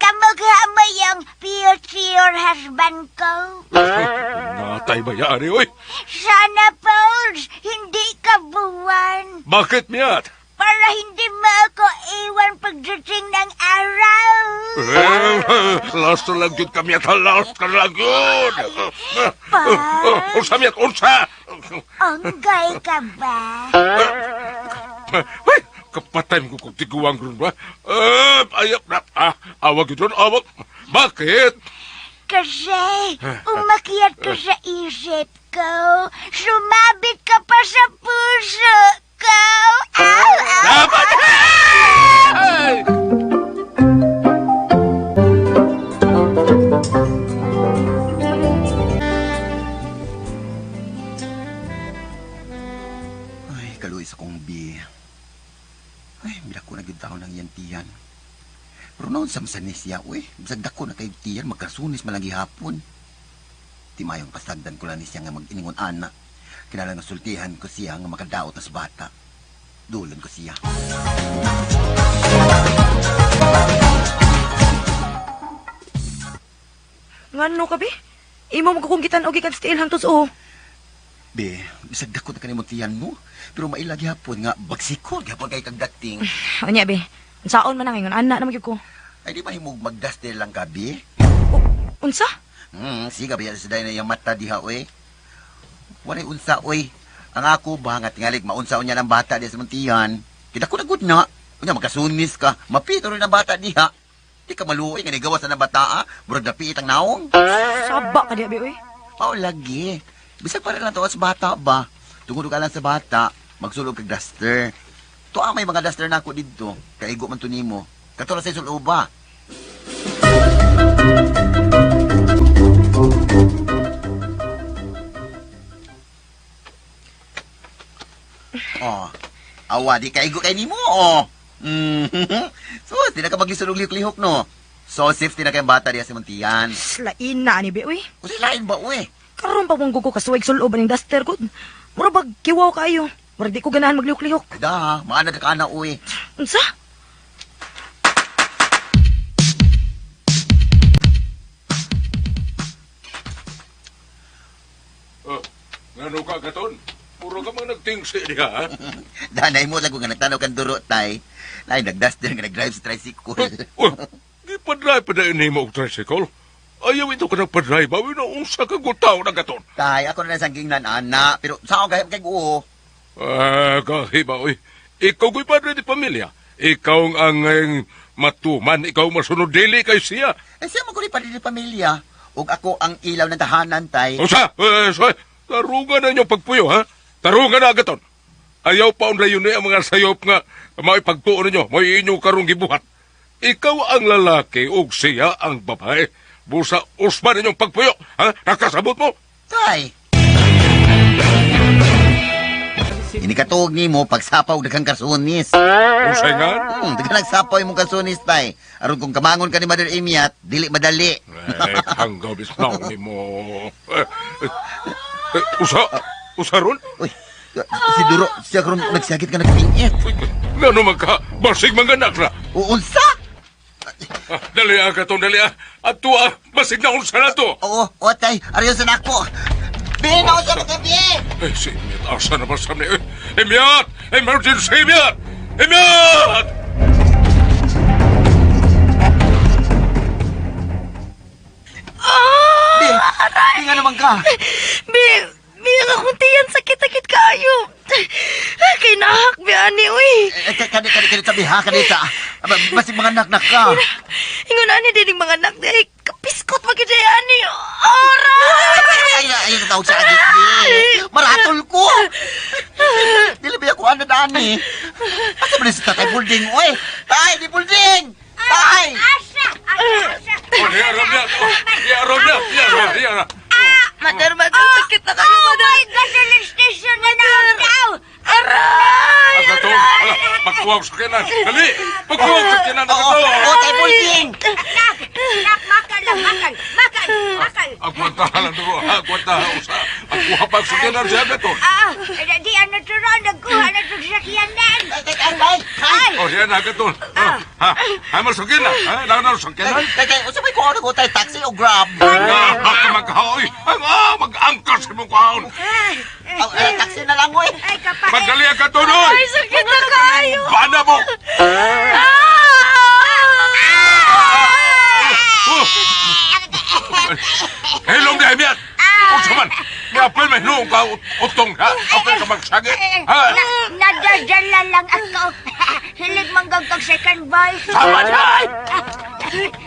Kamukha mo yung future husband ko. Natay ba yari, oy? Sana, Pauls, hindi ka buwan. Bakit, miyat? Para hindi mo ako iwan pagdating ng araw. Last na lang yun kami at last na lang yun. Paul? Unsa, miyat, unsa? Onggoy ka ba? Ay, kapatay mo kung tiguang ron ba? Ayap na. Ah, awag yun, awag. Bakit? Kasi umakyat ka sa isip ko. Sumabit ka pa sa puso ko. Aw, aw. Dapat! Ay! Ay, kaluoy sa kong bi. Ay, midako na gyud taon ang iyang tiyan. Pero noon sa masanis siya, uy. Bisag dako na kay tiyan, magkasunis man lang gihapon. Di mayong pasagdan ko lang ni siya nga mag-iningon ana. Kinahanglan nga sultihan ko siya nga makadaot na sa bata. Dulon ko siya. Ngano ka, bi? Imo mo kung gitan-og gikan sa tiil hangtod sa uho. Be, bisag dako na kanimo tiyan mo. Pero maila gihapon nga bagsikon gihapon kay kag dating. Unya be. Unsaon man ang ingon ana na magyud ko. Ay di mahimog magduster lang ka, be. Unsa? Siga ba sa day na iyang mata diha oy. Walay unsa oy. Ang ako ba nga tingalig maunsa unya ng bata diha sa muntihan. Kita ko na gud na. Unya magkasunis ka, mapito rin ang bata diha. Di ka maluoy nga nigawas na ng bata, ah. Murag napiit ang naong. Saba ka diha be oy. Mao lagi. Bisag para lang to sa bata ba. Tungod ka lang sa bata, magsulog kag duster. Tuwa may mga duster nako didto. Kaigo man to nimo. Katulad sa isuloba. Oh. Awa di kaigo kay nimo oh. So, di na ka maglisod og lihok-lihok no. So, safety na kayong bata diya sa Muntian. Lain na ani be oy. Unsay lain ba oy? Karon pa mong gugo kasuway sulob aning duster ko. Mura bag kiwaw kaayo. Murag di ko ganahan maglihok-lihok. Da, maanad ka na oy. Unsa? Oh, ngano ka katon? Puro ka mang nagtingsi diha, ha? Danay mo lang kung nga nagtanaw kang duro, tay. Nay, nagduster nga nag-drive sa tricycle. Uy, di pa-drive pa dahil nimo og tricycle. Ayaw ito ka nagpa-drive, awi na unsa ka gutaw na katon. Tay, ako na lang sanggingnan, ana. Pero saan kaya kay guo? Ah, kahiba, oy. Ikaw ko'y padre di pamilya. Ikaw ang matuman, ikaw masunod dili kay siya. Eh, siya mo ko ni padre di pamilya. Ug ako ang ilaw ng tahanan, tay. Usa, eh, soy, tarungan na inyong pagpuyo, ha? Tarungan na agaton. Ayaw pa unlayon ni ang mga sayop nga maipagtuon ninyo, may inyo karong gibuhat. Ikaw ang lalaki ug siya ang babae. Busa usman ninyong pagpuyo, ha? Nakasabot mo? Tay! Inikatuog nimo pagsapaw daghang karsunis. Unsay nga? Daghan nagsapaw imong karsunis, tay. Aron kung kamangon ka ni Mother Imiat, dili madali. Eh, hanggaw bisnaw ni mo. Eh, eh, usa, usa ron? Uy, si Duro, siya karon nagsakit ka nagpingit. Ngano man ka, basig manganak na. Uunsa? Ah, dali ah, katong dali ah. At tuwa, basig na unsa na to. Oo, o tay, ariyo sa nako. Binaw sa mga bi! Eh, si Imiat, asa na ba sa ni? Eh, Imiat! Emergency, Imiat! Imiat! Bi, bi nga naman ka. Bi, bi ang akong tiyan sakit-sakit kaayo. Kay nahak bi ani oy. Eh, kani kani kani tabi ha, kani ta. Aba, basig mga nak ka. Ingon ani dining mga anak di kapiskot magid ay ani. Aray! Ay, ay, ay, tawag sa agit bi. Maratol ko. Dili ba ako ana dani? Asa ba ni si Tatay Bulding oy? Tay, di Bulding! Tay! Asa! Asa! Asa! Oh, diya, ron niya. Oh, diya, ron niya. Diya, ron, diya, ron. Mother, mother, sakit na kayo, Oh mother. my gasoline station na naon daw! Aray! Ang katong, ala, pagkuwag sa kinan. Dali, pagkuwag sa kinan. Ang Oo, katong. oo, Tay Bulding! Nak! Nak! Makal lang! Makal! Makal! Makal! Agwantahan lang duro, ha? Agwantahan, usa. Agkuha pa sa kinan siya, katong. Ah! Di ano to ron? Nagkuha na to sa sakyanan! Tay, tay, tay, tay! Ay! Oh, diya na, katong. Oh, ha? Ha, masakina. Ha, na, sakinan. Tay, tay, unsa may kuha ko tay taxi o grab? Nga, haka magkahoy. Ang, ah, mag-angkas sa mong kaon. Aw, eh, taxi na lang oy. Ay, kapae! Magdali ang katong, oy. Ay, sakit na kayo. Bana mo. Ah! Oh. Helong na, Imiat. Unsa man? May apel may noong ka utong, ha? Apel ka magsagit, ha? Nadadala lang ako. Hilig manggagkag second voice. Sama na!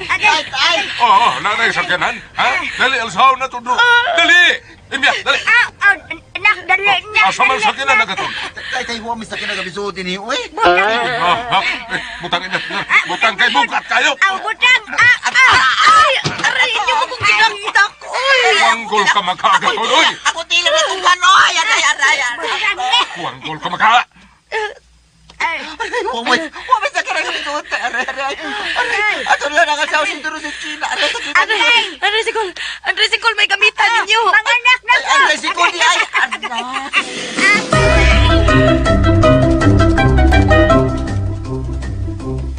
Agay! Tay! Oo, oh, nanay sa kanan. Ha? Dali, alsaw na to, bro. Dali! Imya, dali. Ah, ah, nak, dali, nak, Asa man dali, sa kinan nak. na katon. Tay, tay, huwag mi sa kinagabisuod ni oy. Ah, ha? Eh, butang imya. Butang kay bukat kayo. Aw, butang! Ah, ah! Ay, aray, inyo mo kong gidakdak, oy. Kuwanggol ka magkagaton, oy. Ako tila na kung kanoy! Aray, aray, aray! Butang eh! Kuwanggol ka magka. Ay, Huwag mo, huwag mi sa kinagabisuod. Aray, aray, aray. Ato lang ang asawa si Duro sa China. Aray, sa kinagabisuod. Aray, Andre Sikol, Andre Sikol, may gamitan ninyo. Mga anak na Ay, aray, si Cody, ay, aray.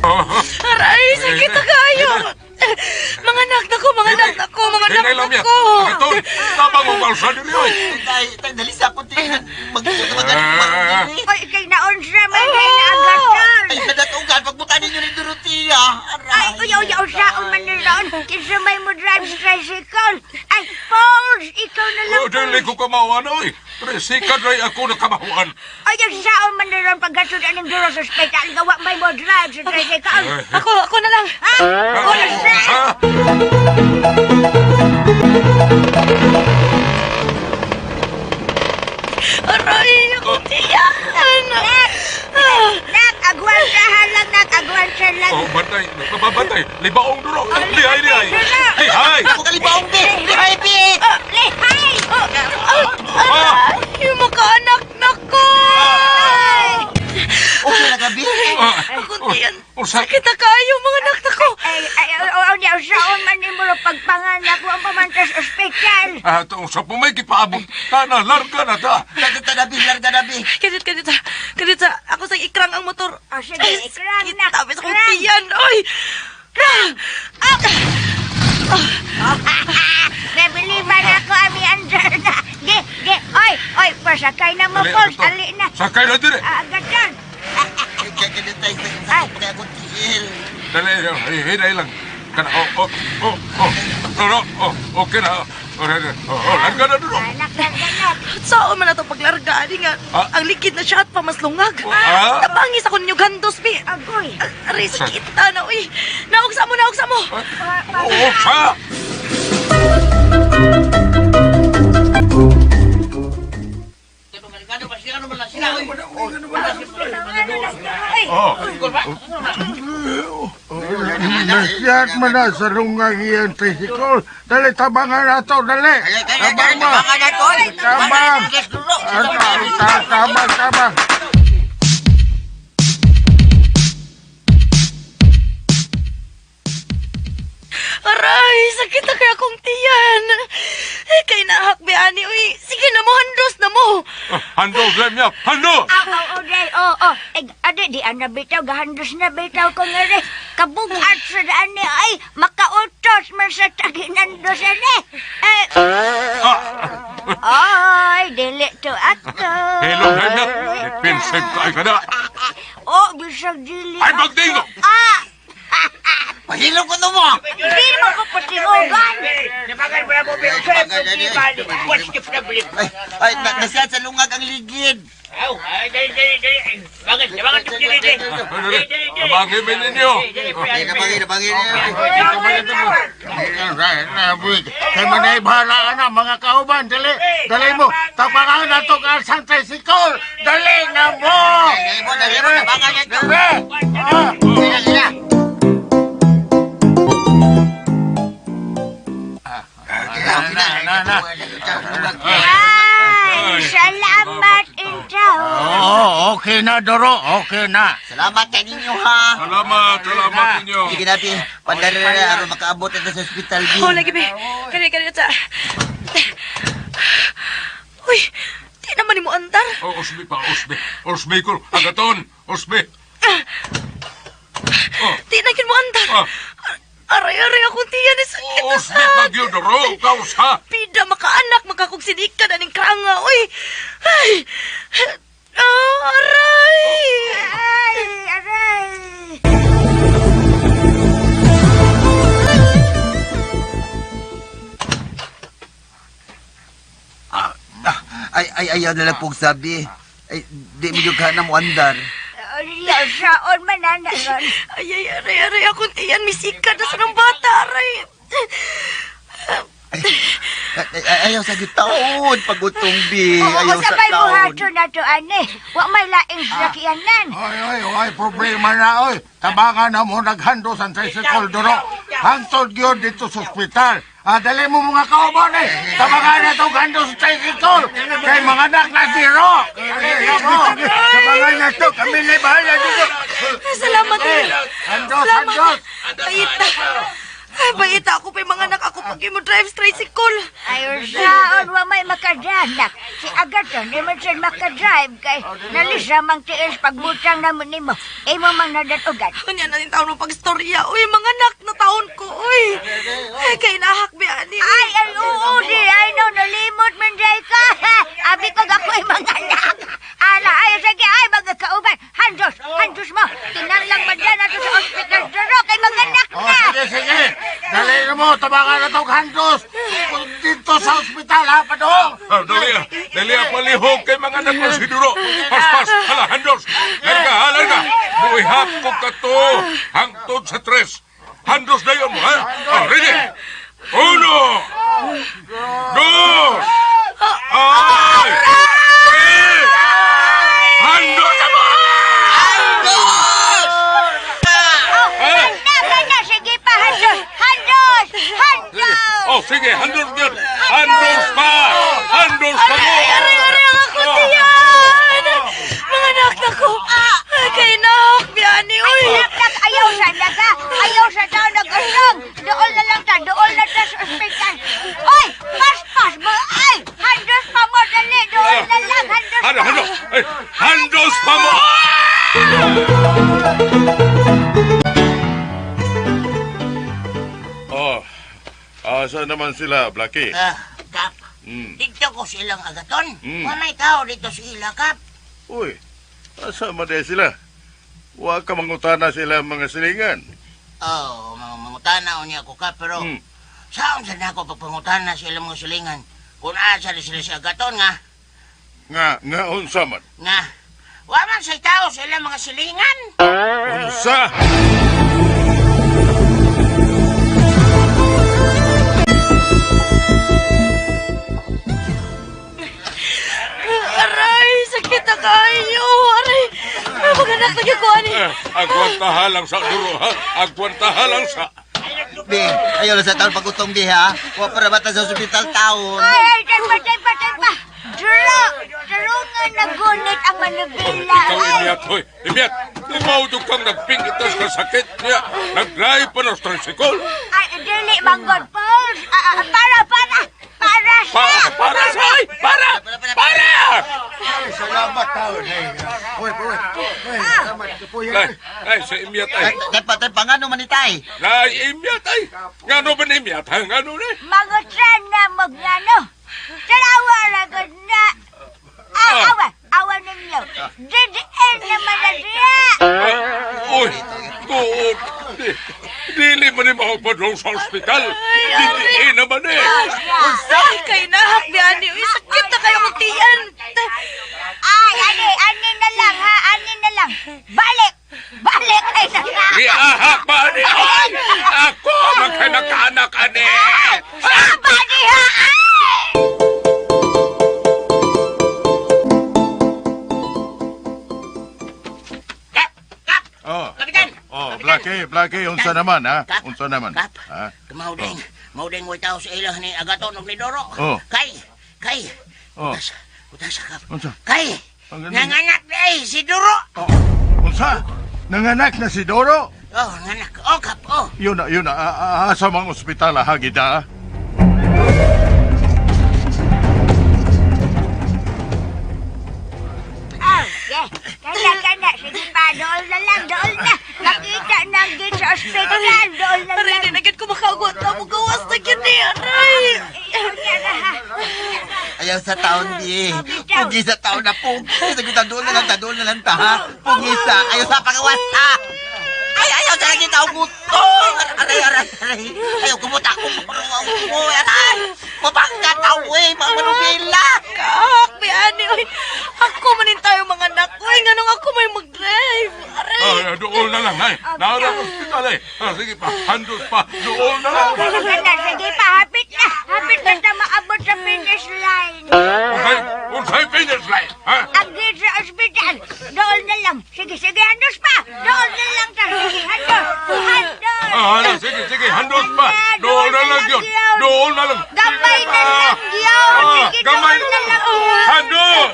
Aray, sakit na kayo. Mga anak nako, mga anak nako, mga anak Hinay lang miya. ko. Agaton, tabang mo balsa diri oy. Tay, tay, dali sa akong tiyan. Mag-mag Oy, kay naunsa man kay naagaton. Ay, nadatugan. Pagbutan ninyo ni Dorotea. Ay, uy, uy, unsaon man ni Ron. Kinsa may mo drive sa tricycle. Ay, Pauls, ikaw na lang. Oh, dili ko kamawan oy. Trisikad ray ako nakamahuan. Ay, unsaon man ni Ron paggasod aning duro sa ospital. Gawa may mo drive sa tricycle. Ako, ako na lang. Ha? Unsa? Aray, ako tiyan. Nak, agwansahan lang, nak, agwansahan lang. Oh, bantay, bantay. Libaong duro. Lihay, lihay. Lihay. Ako kalibaong, be. Lihay, be. Lihay! Aray, makaanak na ko. Okay na gabi. Ako tiyan. Unsa? Sakit na kayo, mga anak na ko. Ay, ay, ay, oh, oh, unsaon man ni mo pagpanganak ko ang pamantas ospital. Ah, to sa pumay gipaabot. Tana, larga na ta. Larga na, be. Larga na, be. Kadit, kadit, kadit, ako sa ikrang ang motor. Oh, sige, ikrang na, Tapos akong ikrang. tiyan, oy. Ah! Nabiliban ako, ami andar na. Ge, ge, oy, oy, pasakay na mo, Dali, Pauls, Agaton. ali na. Sakay na dire. Ah, Agaton. Ay, kaya tay, sakit pa kaya akong tiil. Dali, hinay lang. Kana, oh, oh, oh, oh. No, no, oh, okay na. Oh, oh, oh, larga na duro. Anak, larga na. Saan man na ito paglarga, ani nga. Ah. Ang likid na siya at pamaslungag. Ah. Tabangis ako ninyo gandos, bi. Agoy. Aray, sakit na, uy. Naugsa mo, naugsa mo. Oh, sa. Oh. Nasiyat mo na sa rungang iyang tricycle. Dali, tabangan na to, dali. Tabang mo. Tabangan na to. Tabang. Ah, Tabang, tabang. Aray, sakit na kaya akong tiyan. Eh, kay nahakbi, ani, uy. Sige na mo, handos na mo. Oh, Hando, blame niya. Hando. Aw, aw, aw, day, oh, oh. Eh, ade, di ana bitaw, gahandos na bitaw ko nga rin. Kabugat sa daan ni, ay, makautos man sa taginandos ani. Eh, ay, dili to ako. Hello, blame niya. Defensive ka ay kada. Oh, bisag dili. Ay, magdingo. Ah! Pahilom ko na mo. Di mo ko patingugan. What's the problem? Ay, ay, nasiyat sa lungag ang ligid. Aw, ay, dali, dali, dali. Bangat, bangat, dali, dali. Tabangin mo ninyo. Ay, nabangin, nabangin. Kay manay bahala na mga kauban, dali. Dali mo. Tabangan na to ka sa tricycle. Dali na mo. Dali mo, dali mo, tabangan na to. Dali. Ah. Sila, sila. Na, na, na. Ay, salamat intaw. Oo, okay na, Doro. Okay na. Salamat kay ninyo, ha. Salamat, salamat ninyo. Sige na, bi. Pandari na, aron makaabot na sa ospital, bi. Oh, lagi, bi. Kani, kani, sa. Uy, di naman ni mo andar. Oh, usbi pa, usbi. Usbi ko. Agaton, usbi. Di na yun mo andar. Ah. Aray, aray, akong tiyan. eh, Sakit na Usbi sa. pag yun, duro. Kausa. Pida, makaanak, makakugsinika na ning kranga. Uy, ay. Ah, aray. Ay, aray. Ay, ay, ayaw na lang pong sabi. Ay, di mo yung na mo andar. Ya, saon man ana ron. Ay, ay, aray, aray, akong tiyan. Misika na sa ng bata, aray. Ay, ay, ay, ayaw sa gitaon, pagutong, bi. Oo, Ayaw sa sabay taon. buhaton na to ani. Wa may laing sakyanan. Oy, oy, oy, problema na, oy. Tabangan na mo naghandos ang tricycle, Doro. Hangtod yun dito sa ospital. Ah, dali mo mga kauban, eh. Tabangan na itong handos sa tricycle. Kay mga anak na zero. Dali na mo. Tabangan na ito. Kami na bahala dito. Salamat, eh. Handos, Salamat. handos. Ay, ta. Ay, baita ako pa'y mga anak ako pag mo drive sa tricycle. Ay, saon, wa may makadrive. Si Agaton, di man siya makadrive kay nalisa mang tiis pagbutang namo nimo. Imo mang nadatugan. Kanya na din taon mo pagstorya. Uy, mga anak na taon ko. Uy, ay, kay nahak biya ni. Ay, ay, oo, di. Ay, no, nalimot man day ka. Abi ko ako'y mga anak. Ala, ay, sige, ay, mga kauban. Handos, handos mo. Kinahanglang madyan nato sa ospital. Duro kay mga anak Oh, na. sige, sige. Dali na mo, tabangan na tong handos. Dito sa ospital, ha, padong. Ah, dali ah. Dali ah, palihog kay mga anak ko si Duro. Pas, pas, hala, handos. Larga, ha, larga. Muihap ko ka to. Hangtod sa tres. Handos na yun mo, ha? Ah, ready? Uno! Dos! Ay! Tres! Handos na mo! Oh, na, na, na, sige pa, handos, handos, handos. Oh, sige, handos yun. Handos pa! Handos pa mo! Aray, aray, aray, ang ako tiyan! Mga anak na ko! Ay, kay nahak biya ni. Uy! Ay, nak, ayaw sa naga, ayaw sa tao nag-usong. Dool na lang ta, dool na ta sa ospital. Oy, paspas mo, ay, handos pa mo, dali, dool na lang, handos Hando, pa. hando! Ay, handos pa mo! Oh, asa naman sila, Blackie? Ah, Kap. Dito ko silang agaton. Walay tao dito sa ila, Kap. Uy, asa man di sila? Wa ka mangutana sila mga silingan. Oh, mga mangutana niya ako, Kap, pero saan sa nako pagpangutana sa ilang mga silingan? Kung asa di sila sa agaton nga, Nga, nga unsa man? nga, wa man say tao sa ilang mga silingan. Unsa? Aray, sakit na kayo! Aray, ay, mga anak na ko, ani. Eh, agwantaha lang sa duro, ha? Agwantaha lang sa... Bi, ayaw na sa taon pagutong bi ha. Wa para bata sa ospital taon. Ay, ay, taypa, taypa, taypa. Duro, duro nga nagunit ang manubila. Ikaw, Imiat, hoy. Imiat, limaw kang nagpingitas ka sakit niya. Nag-drive pa ng tricycle. Ay, dili, manggod, Pauls. Ah, ah, para, para, para sa. Para, para sa, ay, para, para! Ay, salamat taon. Ay, uy, uy, uy, salamat. Ay, ay, sa Imiat, ay. Taypa, taypa, ngano man itay? Ay, Imiat, ay. Ngano ba ni Imiat, ha? Ngano ni? Mangutran na magnano. Tanawa ra gud na. Ah, awa, awa ninyo. DDN naman na siya. Uy, tuod. Dili man ni makapadong sa ospital. Dili naman eh. Ay, kay nahak biya ni. Uy, sakit na kayo kong tiyan. Ay, ani, ani na lang ha, ani na lang. Balik, balik ay na. Giahak ba ni? Ay, ako magkanakanak ani. Sama niya, ay! Oh. Kapitan! Oh, Blackie, Blackie, unsa naman ha? Kap. Unsa naman? Kap. Ha? Maudeng, maudeng way tao sa ila ni Agaton ug ni Doro. Oh. Kay, kay, Oh. utas Kap. Unsa? Kay, Ang galing. nanganak na eh, si Doro. Unsa? Nanganak na si Doro? Oh, nanganak. Oh, Kap, oh. Yun na, yun na. Asa mang ospital ha, gida? Oh, yeah. Kana, kana. Sige pa, dool na lang, dool na. Makita na ang gate sa ospital, dool na Aray, lang. di na gid ko makaugwat na mo gawas na gyud ni. Aray! Unya na ha. Ayaw sa taon, bi. Pugi sa taon na pugi. Sa kita doon na lang ta, doon na lang ta, ha? Pugi sa, ayaw sa pagawas, ha? Ay, ayaw sa lagi tao gutong. Aray, aray, aray. Ayaw kumuta akong mo, aray. Mabangga tao, eh. Mga manubila. Kak, biani, oy. Ako manin tayo mga anak. Oy, nganong ako may mag-drive. Aray! Ay, doon na lang, ay. Naara sa ospital, ay. Ah, sige pa, handos pa. Doon na lang. Kana, sige pa, hapit na. Hapit na ta maabot sa finish line. Unsay, unsay finish line, ha? Ang gate sa ospital, dool na lang. Sige, sige, handos pa. Dool na lang ta. Sige, handos. Handos. Ah, hala, sige, sige, handos pa. Doon na lang yun. Doon na lang. Gamay na lang yun. Ah, Sige, gamay. dool na lang yun. Handos!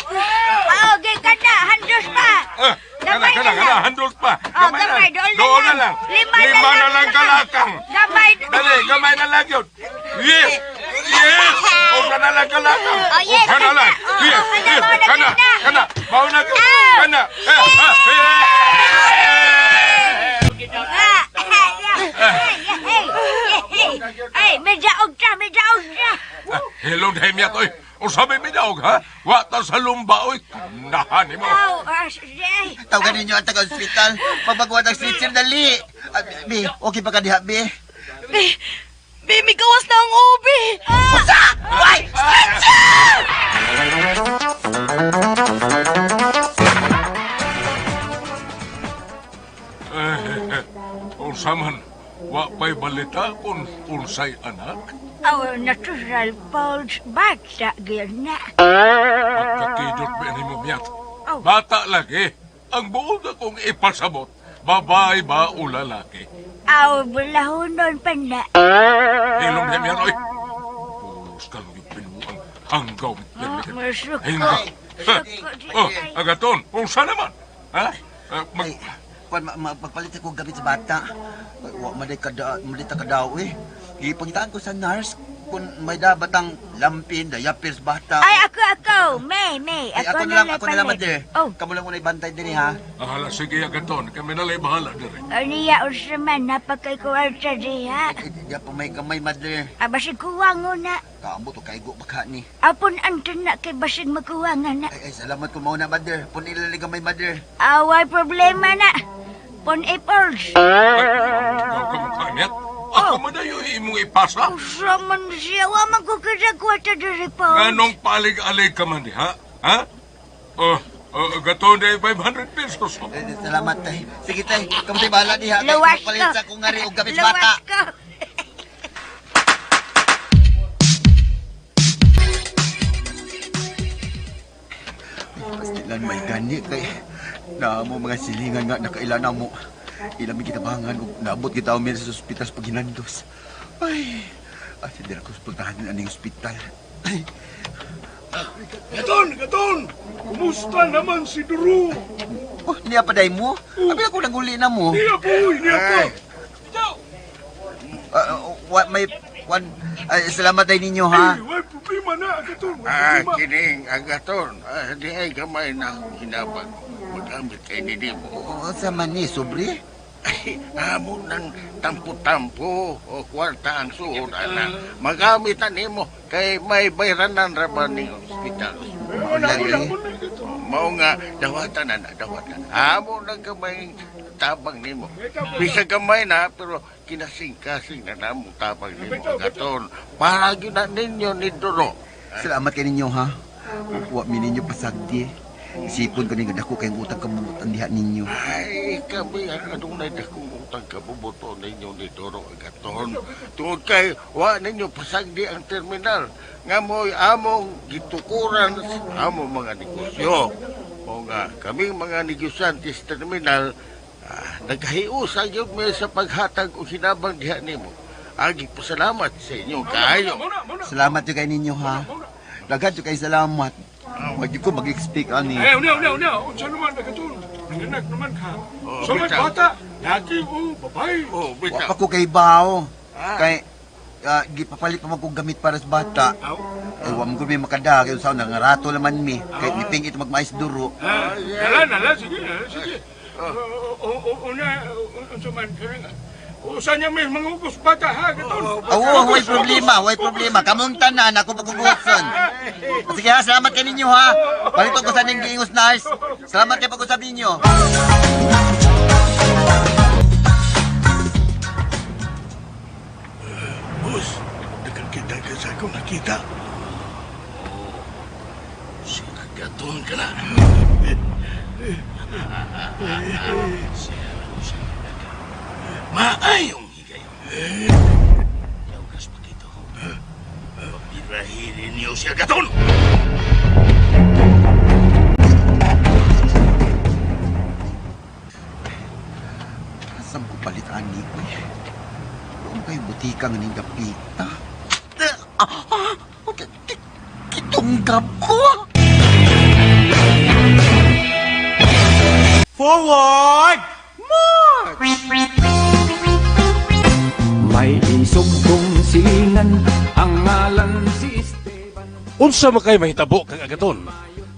Oh, okay ka na. Handos pa. Ah. Kana, Gamay kana, na kana, lang. handol pa. Oh, gamay, dool na Dool na lang. lang. Lima na Lima na lang lang kalakang. Gamay. Dali, gamay na lang yun. Yes! Yes! O kana lang kalakang. Oh, yes, O kana lang. kana. Oh, Yes, oh, kana, yes. mao na, Kana, kana. kana. Mao na gyud. Kana. Eh, ah, Ah, hey, hey, hey, may jaog ta, may jaog ta. Ah, Hello, Dahimyat, oy. Unsa may midaog, ha? Wa ta sa lumba, oy. Nahan nimo. Oh, ah, ay. Tawagan ninyo ang taga-ospital. Pagbaguan ang stretcher, dali. Ah, Bi, okay pa ka diha, Bi? Be, be, may gawas na ang obi. Usa! Why? Stretcher! Eh, unsa man, wa pa'y balita kung unsay anak. Our natural pulse bata gyud na. Pagkatidot ba ni mo, Miyat? Oh. Bata lagi. Ang buod akong ipasabot, babae ba o lalaki? Aw, bulahonon pa na. Ilong niya, Miyat, oy. Pulos ka lang yung pinuang hanggaw. Oh, masuko. Hingga. Oh, agaton, unsa naman? Ha? Ah, Ay, kwan, magpalit ako gamit sa bata. Ay, wa man day kada, man day ta kadaw eh. Gipangitaan ko sa nurse kung may dabatang lampin, diapers bata. Ay, ako, ako. May, may. Ay, Ako, ako na lang, ako na lang, palit. mother. Oh, Kamo lang unay bantay dinhi ha. Ahala, sige, agaton. Kami na lang bahala diri. aniya unsa man, napakay kuwarta diha. Ay, di pa may gamay, mother. Ah, basig kuwang na. Kaamot o kaigo baka ni. Apon anton na kay basig makuwang na. Ay, ay, salamat kung mauna, mother. Pun ilali gamay, mother. Away problema na. Pon apples. Ay, ikaw ka mukha, Miyat. Ako man na yung imong ipasa. Usa man siya, wa man ko kada kwarta diri pa. Nganong palig-alig ka man diha? Ha? Oh, oh, gaton day 500 pesos. Eh, salamat, tay. Sige, tay. Kamo tay bahala diha. Kay Luwas magpalit ko. sa akong ngari og gamit sa Luwas bata. ko. Pastilan may gani kay naamo mga silingan nga nakaila na mo. Ilang mi kitabangan ug naabot kita mi sa ospital sa paghinandos. Ay, asa dira ko puntahan aning ospital. Ay, Gaton, Gaton! Kumusta naman si Duru? oh, niya pa day mo? Abi ako nanguli na mo. Niya po, niya po. Ah, wa may wan ay, salamat day ninyo ha. Ay, way problema na, Gaton. Way Ah, problema. kining agaton. Ah, di ay gamay na akong hinabang. Magamit kay ni mo. Oo, sa man ni sobre. Ay, amo ng tampo-tampo o kwarta ang suod, ana. Magamit nimo kay may bayranan ra ba ning ospital. Lagi. Mao nga dawatan na na, dawatan. Amo nang gamay tabang nimo. Bisa gamay na pero kinasing-kasing na namo tabang nimo agaton. Para gyud na ninyo ni Duro. Salamat kay ninyo ha. Wa mi ninyo pasagdi. Isipon ko ninyo dako kayong utang kabubutan diha ninyo. Ay, kami ang adunay dakong utang kabubuto ninyo ni Doro Agaton. Tungod kay, wa ninyo pasagdi ang terminal. Nga mo'y among gitukuran sa among mga negosyo. O nga, kaming mga negosyante sa terminal, nagkahiusa gyud mi sa paghatag og hinabang diha nimo. Agi pasalamat sa inyo kaayo. Salamat jud kay ninyo ha. Daghan jud kay salamat. Wa jud ko mag-expect ani. Eh, unya, unya, unya. Unsa naman, Agaton? Nanganak naman ka. Oh, Sa may bitaw. bata, laki o babae. Oh, Wa bitaw. pa ko kay bao. Kay gipapalit pa man kog gamit para sa bata. Eh, wa man gud mi makada kay unsa nangarato laman mi. Kay miping ito magmais duro. Ah, Nala, nala, sige, nala, sige. Una, unsa man, usa niya may mangugos bata, ha, Gaton? Oo, way problema, way problema. Kamong tanan, ako pagkukuhotson. Sige ha, salamat kay ninyo ha. Palito ko sa ning giingos nurse. Salamat kay pag-usap ninyo. Boss, nagkakita ka sa akong nakita. Si Agaton ka na. Maayong higayon. Yawgas pa kito. Pabirahin niyo si Agaton! Asam ko palit ani ko eh. Doon kayo butika nga ning dapita. Ah, Kitunggap ko! Forward! March! May isog kong silingan, ang ngalan si Unsa man kay mahitabo kang Agaton?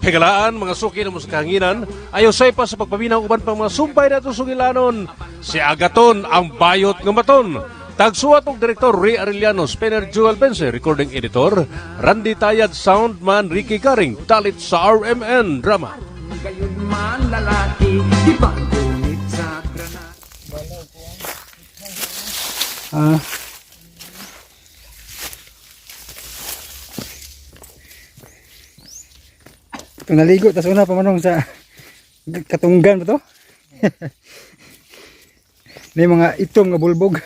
Higalaan mga suki ng sa kahanginan, ayaw say pa sa pagpaminaw uban pang mga sumbay nato sugilanon. Si Agaton ang bayot nga maton. Tagsuwat og direktor Ray Arellano, Spinner Jewel Bense, recording editor Randy Tayad, soundman Ricky Garing, talit sa RMN Drama. Gayud man lalaki, di ba gunit sa granada? Ah. Ito naligo, tas una pa manong sa katunggan ba to? May mga itom nga bulbog.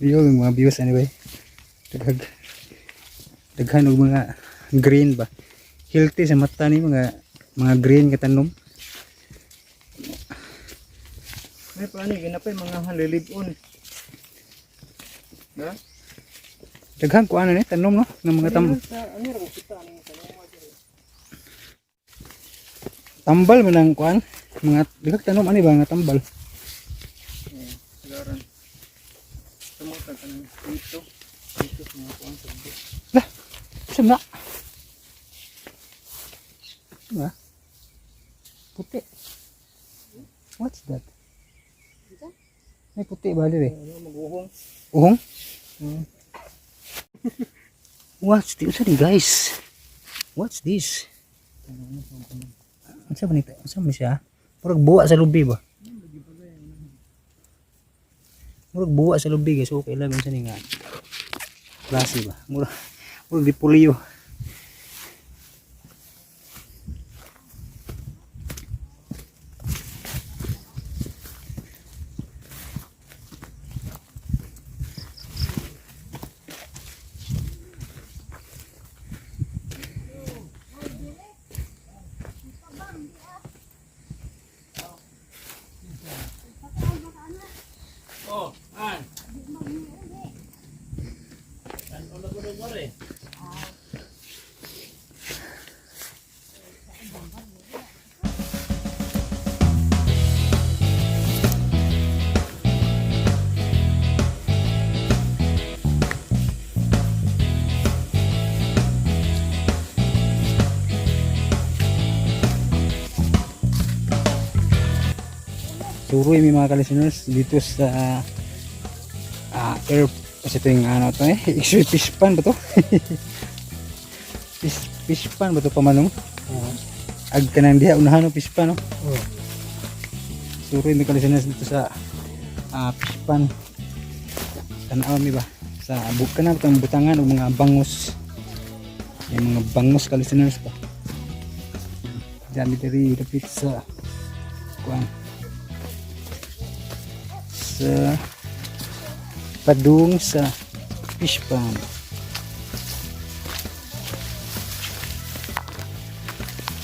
View yung mga views anyway. Daghag daghan og mga green ba. Healthy sa mata ni mga green nga tanom. May paano, ginapay mga halilibon. Ha? Daghan ko ano ni tanom no ng mga tam tambal man ang kuan mga daghang tanom ani ba nga tambal. Sigaran. Tumutan ka ng dito. Dito sa mga kuan sa Lah, saan na? Saan na? Puti. What's that? May puti ba dire? Mag-uhong. Uhong? What's this? Unsa ni guys? What's this? Unsa man ito? Unsa man siya? Murag buwa sa lubi ba? Murag buwa sa lubi guys. Okay lang unsa ni nga klase ba? Murag dipulyo. Oh, an. Ano na ko na Suroy may mga ka-listeners dito sa air kasi ito yung ano to eh X-ray fish pan ba to? Fish pan ba to pamanong? Ag kanang diha unahan no fish pan no? Suroy may ka-listeners dito sa fish pan. Tanaw mi ba sa buka na itong butangan og mga bangus, yung mga bangus ka-listeners ba. Diyan diri dapit sa kuan sa padung sa fish pond.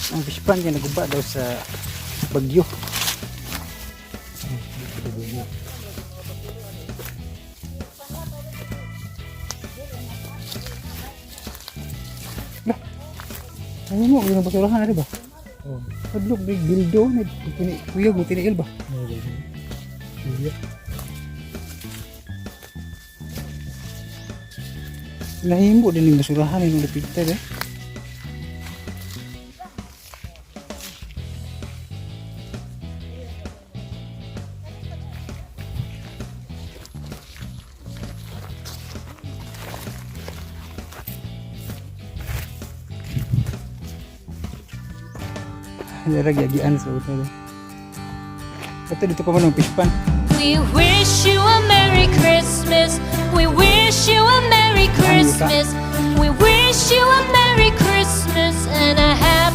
Ang fish pond niya naguba daw sa bagyo. Lah, ano mo, yung basurahan na ba? Oh. Padlok, may bildo, may kuyog, may tiniil ba? Nahimo din yung basurahan yung lapitan eh. Dara giagian sa hotel. Ito dito pa man ang fish pan. We wish you a Merry Christmas. We wish you a Merry Christmas. We wish you a Merry Christmas and a Happy